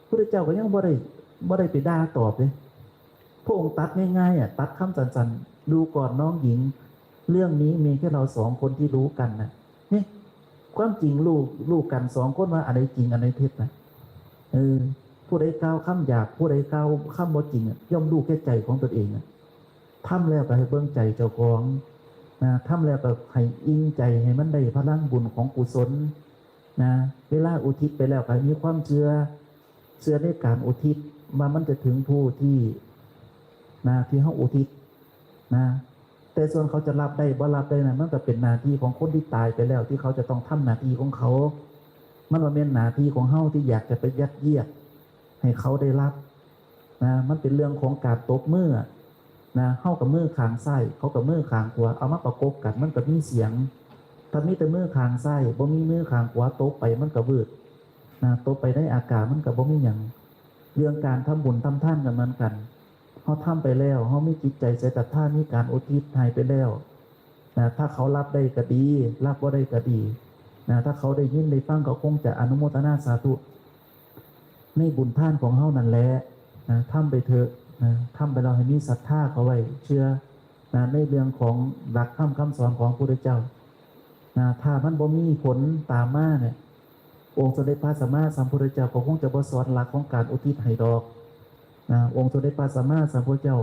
ระพุทธเจ้าก็ยังบ่ได้บ่ได้ไปด่าตอบเลยพระองค์ตัดง่ายๆอ่ะตัดคำสั้นๆดูก่อนน้องหญิง เรื่องนี้มีแค่เราสองคนที่รู้กันนะนี่ความจริงรู้รู้กันสองคนว่าอันไหนจริงอันไหนเท็จนะเออผู้ใดกล่าวคำหยาบผู้ใดกล่าวคำบ่จริงอะย่อมรู้แก่ใจของตนเองอะ ทำแล้วก็ให้เบิ่งใจเจ้าของนะทำแล้วก็ให้อิงใจให้มันได้พลังบุญของกุศลนะเวลาอุทิศไปแล้วก็ให้มีความเชื่อ เชื่อในการอุทิศว่ามันจะถึงผู้ที่นะที่เฮาอุทิศนะแต่ส่วนเขาจะรับได้บ่รับได้นะมันก็เป็นหน้าที่ของคนที่ตายไปแล้วที่เขาจะต้องทำหน้าที่ของเขา มันบ่แม่นหน้าที่ของเฮาที่อยากจะไปยัดเยียดให้เขาได้รับ นะมันเป็นเรื่องของการตบมืออะนะเฮากับมือข้างซ้ายเขากับมือข้างขวาเอามาประกบกันมันก็มีเสียงถ้ามีแต่มือข้างซ้ายบ่มีมือข้างขวาตบไปมันก็วืดนะตบไปในอากาศมันก็บ่มีหยังเรื่องการทำบุญทำทานก็เหมือนกันเฮาทำไปแล้วเฮามีจิตใจใส่ศรัทธามีการอุทิศให้ไปแล้วนะถ้าเขารับได้ก็ดีรับบ่ได้ก็ดีนะถ้าเขาได้ยินได้ฟังเขาคงจะอนุโมทนาสาธุ ในบุญทานของเฮานั่นแหละนะทำไปเถอะนะทำไปแล้วให้มีศรัทธาเข้าไว้เชื่อนะในเรื่องของหลักธรรมคำสอนของพระพุทธเจ้านะถ้ามันบ่มีผลตามมาเนี่ยองค์สมเด็จพระสัมมาสัมพุทธเจ้าก็คงจะบ่สอนหลักของการอุทิศให้ดอกนะองค์สมเด็จพระสัมมาสัมพุทธเจ้า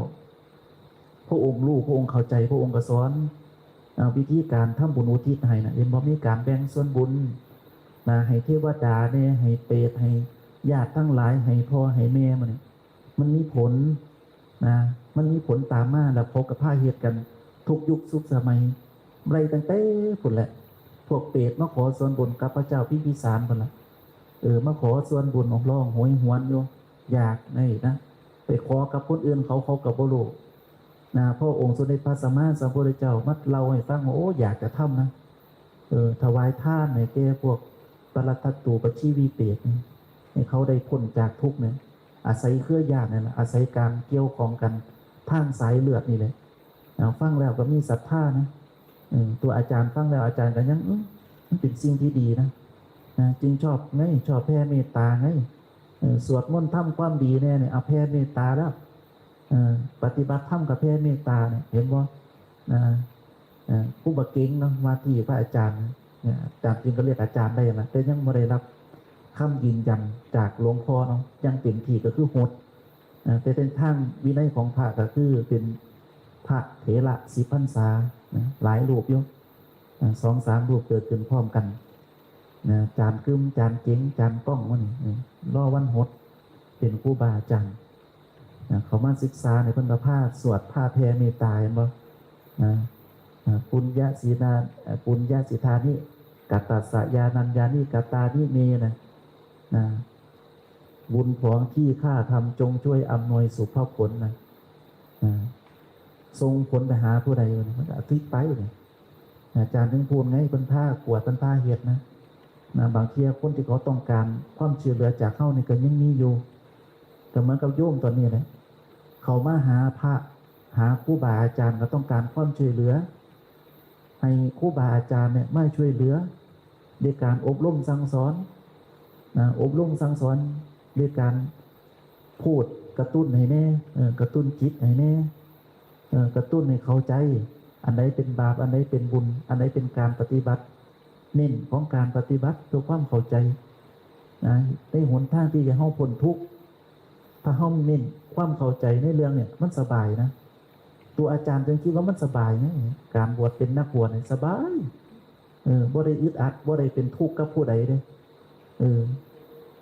พระองค์รู้พระองค์เข้าใจพระองค์ก็สอนอ่าวิธีการทำบุญอุทิศให้นะเห็นบ่มีการแบ่งส่วนบุญนะให้เทวดาแน่ให้เปรตให้ญาติทั้งหลายให้พ่อให้แม่มันนี่มันมีผลนะมันมีผลตามมาแล้วเขาก็พาเฮ็ดกันทุกยุคทุกสมัยไล่ตั้งแต่พุ้นแหละพวกเปรตมาขอส่วนบุญกับพระเจ้าพิมพิสารพุ้นละเออมาขอส่วนบุญร้องโหยหวนอยู่อยากนี่นะไปขอกับคนอื่นเขาเขาก็บ่รู้ นะพระองค์สมเด็จพระสัมมาสัมพุทธเจ้ามาเล่าให้ฟังว่าโอ้อยากจะทำนะเออถวายทานให้แก่พวกปรตตตูปชีวีเปรตนี่ให้เขาได้พ้นจากทุกข์เนี่ยอาศัยเครือญาตินี่แหละอาศัยการเกี่ยวข้องกันทางสายเลือดนี่แหละนะฟังแล้วก็มีศรัทธานะเออตัวอาจารย์ฟังแล้วอาจารย์ก็ยังอืมมันเป็นสิ่งที่ดีนะนะจึงชอบไงชอบแผ่เมตตาไงเออสวดมนต์ทำความดีแน่เนี่ยเอาแผ่เมตตาแล้ว เอ่อปฏิบัติธรรมกับแผ่เมตตาเนี่ยเห็นบ่นะเอ่อผู้บักเก๋งเนาะว่าที่พระอาจารย์เนี่ยตามจริงก็เรียกอาจารย์ได้นะแต่ยังบ่ได้รับคำยืนยันจากหลวงพ่อเนาะยังเต็มที่ก็คือหดนะแต่เป็นทางวินัยของพระก็คือเป็นพระเถระสิบพรรษานะหลายรูปอยู่นะสองสามรูปเกิดขึ้นพร้อมกันนะจารย์กึมจารย์เก๋งจารย์ก้องมื้อนี้นะรอวันหดเป็นครูบาอาจารย์ นะเขามาศึกษาในเพิ่นก็พาสวดพาแผ่เมตตา เห็นบ่นะนะ ปุญญสีนา เอ่อ ปุญญสิทานิ กัตตัสสะ ญาณัญญานิ กัตตานิ เม นะนะ บุญของที่ข้าทำจงช่วยอำนวยสุภผลนะนะ ส่งผลไปหาผู้ใดนะ มันก็ทิศไปเนี่ย อาจารย์ถึงพูดไง เพิ่นพากวด เพิ่นพาเฮ็ดนะนะ บางเทื่อคนที่เขาต้องการความช่วยเหลือจากเฮานี่ก็ยังมีอยู่ ก็เหมือนกับโยมตอนนี้แหละ เขามาหาพระ หาครูบาอาจารย์ ก็ต้องการความช่วยเหลือ ให้ครูบาอาจารย์เนี่ยมาช่วยเหลือ ด้วยการอบรมสั่งสอนนะ อบรมสั่งสอน ด้วยการพูดกระตุ้นให้แน่ เออ กระตุ้นจิตให้แน่ เออ กระตุ้นให้เข้าใจ อันใดเป็นบาป อันใดเป็นบุญ อันใดเป็นการปฏิบัติ เน้นของการปฏิบัติเพื่อความเข้าใจนะ ในหนทางที่จะเฮาพ้นทุกข์ ถ้าเฮาเน้นความเข้าใจในเรื่องเนี่ย มันสบายนะ ตัวอาจารย์จึงคิดว่ามันสบายนะ การบวชเป็นนักบวชเนี่ยสบาย เออ บ่ได้อึดอัด บ่ได้เป็นทุกข์กับผู้ใดเด้ เออ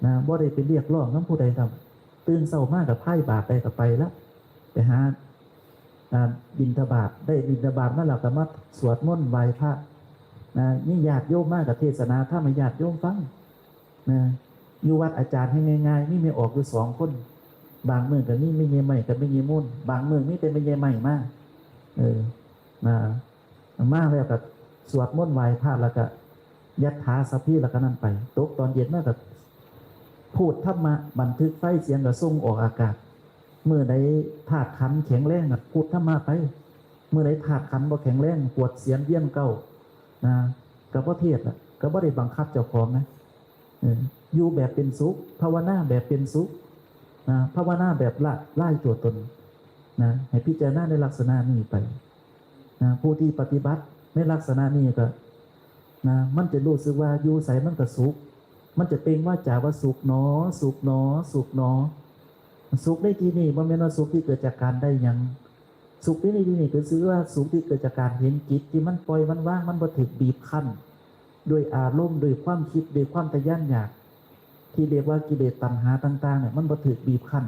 นะ บ่ได้ไปเรียกร้องนำผู้ใดทำ ตื่นเช้ามาก็พายบาตรได้ก็ไปละ ไปหา อ่า บิณฑบาต ได้บิณฑบาตมาแล้วก็มาสวดมนต์ไหว้พระ นะ มีญาติโยมมาก็เทศนาธรรมให้ญาติโยมฟัง นะ อยู่วัดอาจารย์ให้ง่ายๆ มีแม่ออกอยู่สองคน บางมื้อก็มีแม่ใหญ่ใหม่กับแม่ใหญ่มูล บางมื้อมีแต่แม่ใหญ่ใหม่มา เออ นะ มาแล้วก็สวดมนต์ไหว้พระ แล้วก็ยัตถาสัพพี แล้วก็นั่นไป ตกตอนเย็นมาก็พูดธรรมะ บันทึกไฟล์เสียงก็ส่งออกอากาศ มื้อใดธาตุขันธ์แข็งแรงก็พูดธรรมะไป มื้อใดธาตุขันธ์บ่แข็งแรง ปวดเสียนเวียนเก้า นะ ก็บ่เทศน์ละ ก็บ่ได้บังคับเจ้าของนะ เออ อยู่แบบเป็นสุข ภาวนาแบบเป็นสุข นะ ภาวนาแบบละลายตัวตน นะ ให้พิจารณาในลักษณะนี้ไป นะ ผู้ที่ปฏิบัติในลักษณะนี้ก็ นะ มันจะรู้สึกว่าอยู่ไสมันก็สุข มันจะเปล่งวาจาว่าสุขหนอ สุขหนอ สุขหนอ สุขในที่นี้บ่แม่นว่าสุขที่เกิดจากการได้หยัง สุขที่ในที่นี้ก็คือว่าสุขที่เกิดจากการเห็นจิตที่มันปล่อยมันวาง มันบ่ถูกบีบคั้น ด้วยอารมณ์ ด้วยความคิด ด้วยความทะยานอยาก ที่เรียกว่ากิเลสตัณหาต่างๆเนี่ย มันบ่ถูกบีบคั้น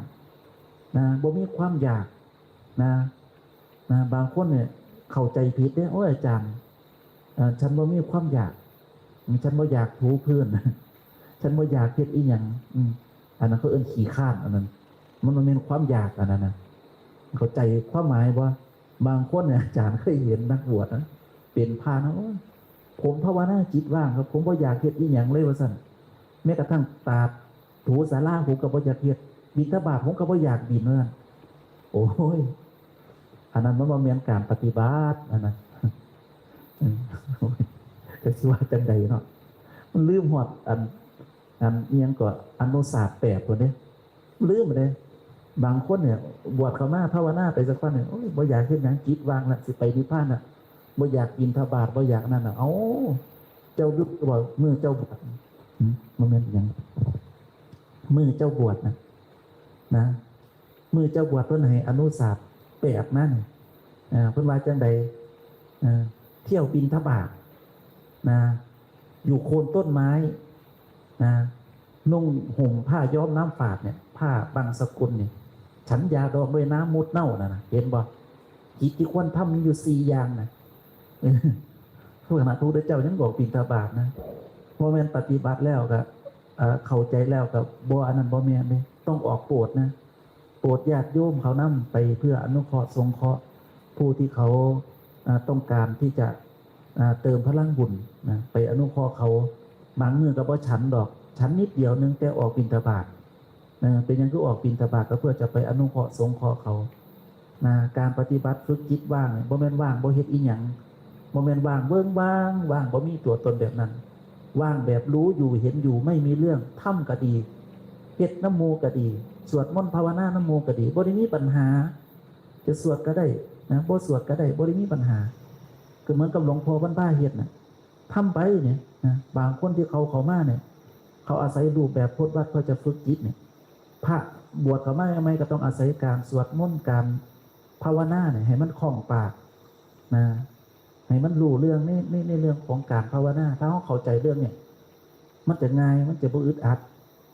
นะ บ่มีความอยาก นะ นะ บางคนเนี่ยเข้าใจผิดเด้ โอ้ย อาจารย์ เอ่อ ฉันบ่มีความอยาก ฉันบ่อยากถูพื้น ฉันบ่อยากเฮ็ดอีหยัง อืม อันนั้นเขาเอิ้นขี้คร้าน อันนั้น มันบ่แม่นความอยาก อันนั้นนะ เข้าใจความหมายบ่ บางคนเนี่ย อาจารย์เคยเห็นนักบวชนะ เป็นพระนะ โอ้ย ผมภาวนาจิตว่างครับ ผมบ่อยากเฮ็ดอีหยังเลย ว่าซั่น แม้กระทั่งตาดถูศาลา ผมก็บ่อยากเฮ็ด บิณฑบาตผมก็บ่อยากบิณ ว่าซั่น โอ้ย อันนั้นมันบ่แม่นการปฏิบัติ อันนั้น เออ จะสิว่าจั่งใดเนาะ มันลืมฮอดอัน อันอิหยังก็อนุศาสตร์แปดพุ้นเด้ ลืมเด้ บางคนเนี่ย บวชเข้ามาภาวนาไปสักพักเนี่ย โอ้ย บ่อยากเฮ็ดหยัง จิตว่างละ สิไปนิพพานละ บ่อยากบิณฑบาต บ่อยากนั่นน่ะ เอ้า เจ้าหยุดบ่ มื้อเจ้าบวช หึ บ่แม่นหยัง มื้อเจ้าบวชนะ นะ มื้อเจ้าบวชเพิ่นให้อนุศาสตร์แปดนะนี่ อ่า เพิ่นว่าจั่งใด อ่า เที่ยวบิณฑบาตนะ อยู่โคนต้นไม้นะ นุ่งห่มผ้าย้อมน้ำฝาดเนี่ย ผ้าบังสกุลเนี่ย ฉันยาดองด้วยน้ำมูตรเน่าน่ะนะ เห็นบ่ กิจที่ควรทำมีอยู่สี่อย่างนะ เออ พระพุทธเจ้ายังบอกบิณฑบาตนะ บ่แม่นปฏิบัติแล้วก็ เอ่อ เข้าใจแล้วก็บ่ อันนั้นบ่แม่นเด้ ต้องออกโปรดนะ โปรดญาติโยมเขานำไปเพื่ออนุเคราะห์สงเคราะห์ผู้ที่เขา อ่า ต้องการที่จะ อ่า เติมพลังบุญนะ ไปอนุเคราะห์เขา บางมื้อก็บ่ฉันดอก ฉันนิดเดียวนึงแต่ออกบิณฑบาต เออ เป็นหยังคือออกบิณฑบาต ก็เพื่อจะไปอนุเคราะห์สงเคราะห์เขา นะ การปฏิบัติฝึกจิตว่างเนี่ย บ่แม่นว่างบ่เฮ็ดอีหยัง บ่แม่นว่างเวิ้งว้าง ว่างบ่มีตัวตนแบบนั้น ว่างแบบรู้อยู่เห็นอยู่ ไม่มีเรื่อง ทำก็ดี เฮ็ดนำหมู่ก็ดี สวดมนต์ภาวนานำหมู่ก็ดี บ่ได้มีปัญหา จะสวดก็ได้นะ บ่สวดก็ได้ บ่ได้มีปัญหา ก็เหมือนกับหลวงพ่อพันพาเฮ็ดน่ะ ทำไปเนี่ยนะ บางคนที่เขาเข้ามาเนี่ย เขาอาศัยรูปแบบพจน์วัด เขาจะฝึกจิตเนี่ย พระบวชเข้ามาใหม่ๆ ก็ต้องอาศัยการสวดมนต์ การภาวนาเนี่ย ให้มันคล่องปากนะ ให้มันรู้เรื่องใน ใน ในเรื่องของการภาวนา ถ้าเขาเข้าใจเรื่องเนี่ย มันจะง่าย มันจะบ่อึดอัด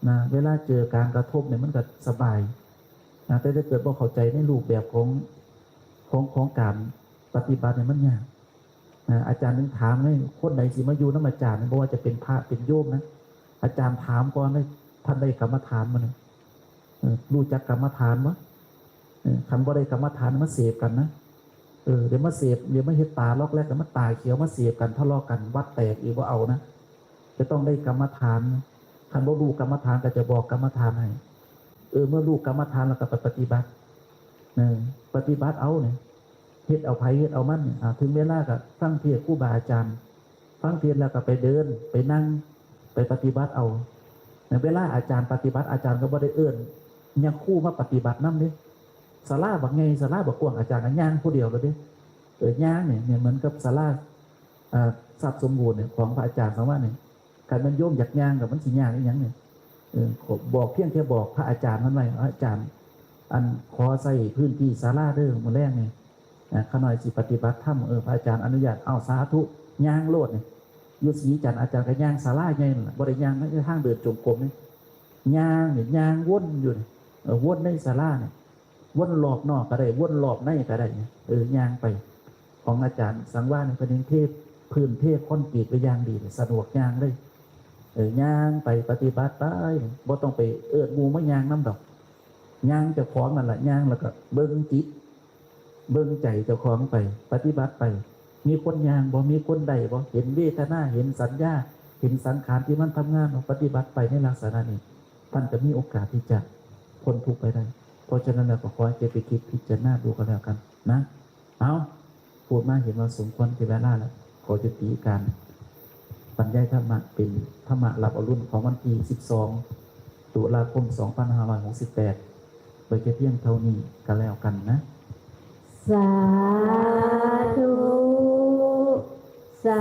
นะ เวลาเจอการกระทบเนี่ย มันก็สบาย นะแต่ถ้าเกิดบ่เข้าใจในรูปแบบของของของการปฏิบัติเนี่ยมันยากนะอาจารย์ถึงถามไงคนไหนสิมาอยู่นำอาจารย์บ่ว่าจะเป็นพระเป็นโยมนะอาจารย์ถามก่อนเลยท่านได้กรรมฐานมาเนี่ยเออรู้จักกรรมฐานบ่เออคันบ่ได้กรรมฐานมาเสพกันนะเออเดี๋ยวมาเสพเดี๋ยวมาเฮ็ดตาลอกแลกแล้วมาตาเขียวมาเสพกันทะเลาะกันวัดแตกอีกบ่เอานะจะต้องได้กรรมฐานคันบ่รู้กรรมฐานก็จะบอกกรรมฐานให้เออเมื่อรู้กรรมฐานแล้วก็ไปปฏิบัติเออปฏิบัติเอาเนี่ย เฮ็ดเอาไผเฮ็ดเอามันเนี่ยอ่าถึงเวลาก็ฟังเทศน์ครูบาอาจารย์ ฟังเทศน์แล้วก็ไปเดินไปนั่งไปปฏิบัติเอาในเวลาอาจารย์ปฏิบัติอาจารย์ก็บ่ได้เอิ้นยังครูมาปฏิบัตินำเด้ศาลาบักใหญ่ศาลาบักกว้างอาจารย์ก็ย่างผู้เดียวเลยเด้เออย่างเนี่ยเนี่ยเหมือนกับศาลาอ่าทรัพย์สมบูรณ์เนี่ยของพระอาจารย์สังวาสเนี่ยคันแม่นโยมอยากย่างก็มันสิย่างอีหยังเนี่ยเออบอกเพียงแค่บอกพระอาจารย์มันไว้อาจารย์ อันขอใช้พื้นที่ศาลาเด้อมื้อแลงนี่นะข้าน้อยสิปฏิบัติธรรมเออพระอาจารย์อนุญาตเอาสาธุย่างโลดนี่อยู่ศรีจันทน์อาจารย์ก็ย่างศาลาใหญ่นั่นล่ะบ่ได้ย่างในทางเดินจงกรมนี่ย่างนี่ย่างวนอยู่นี่เออวนในศาลานี่วนรอบนอกก็ได้วนรอบในก็ได้นี่เออย่างไป ของอาจารย์สังวาสนี่เพิ่นยังเทพื้นเทคอนกรีตไว้อย่างดีสะดวกย่างเลยเออย่างไปปฏิบัติไปบ่ต้องไปเอิ้นหมู่มาย่างนำดอกย่างเจ้าของนั่นล่ะย่างแล้วก็เบิ่งจิตเบิ่งใจเจ้าของไปปฏิบัติไป มีคนย่างบ่มีคนได้บ่เห็นเวทนาเห็นสัญญาเห็นสังขารที่มันทำงานบ่ปฏิบัติไปในลักษณะนี้ท่านจะมีโอกาสที่จะพ้นทุกข์ไปได้ เพราะฉะนั้นแล้วก็ขอให้เก็บไปคิดพิจารณาดูกันแล้วกันนะ เอาพูดมาเห็นว่าสมควรแก่เวลาแล้ว ขอยุติการบรรยายธรรมะเป็นธรรมะรับอรุณของวันที่ สิบสอง ตุลาคม สองพันห้าร้อยหกสิบแปด ไปแค่เพียงเท่านี้ก็แล้วกันนะ สาธุ สา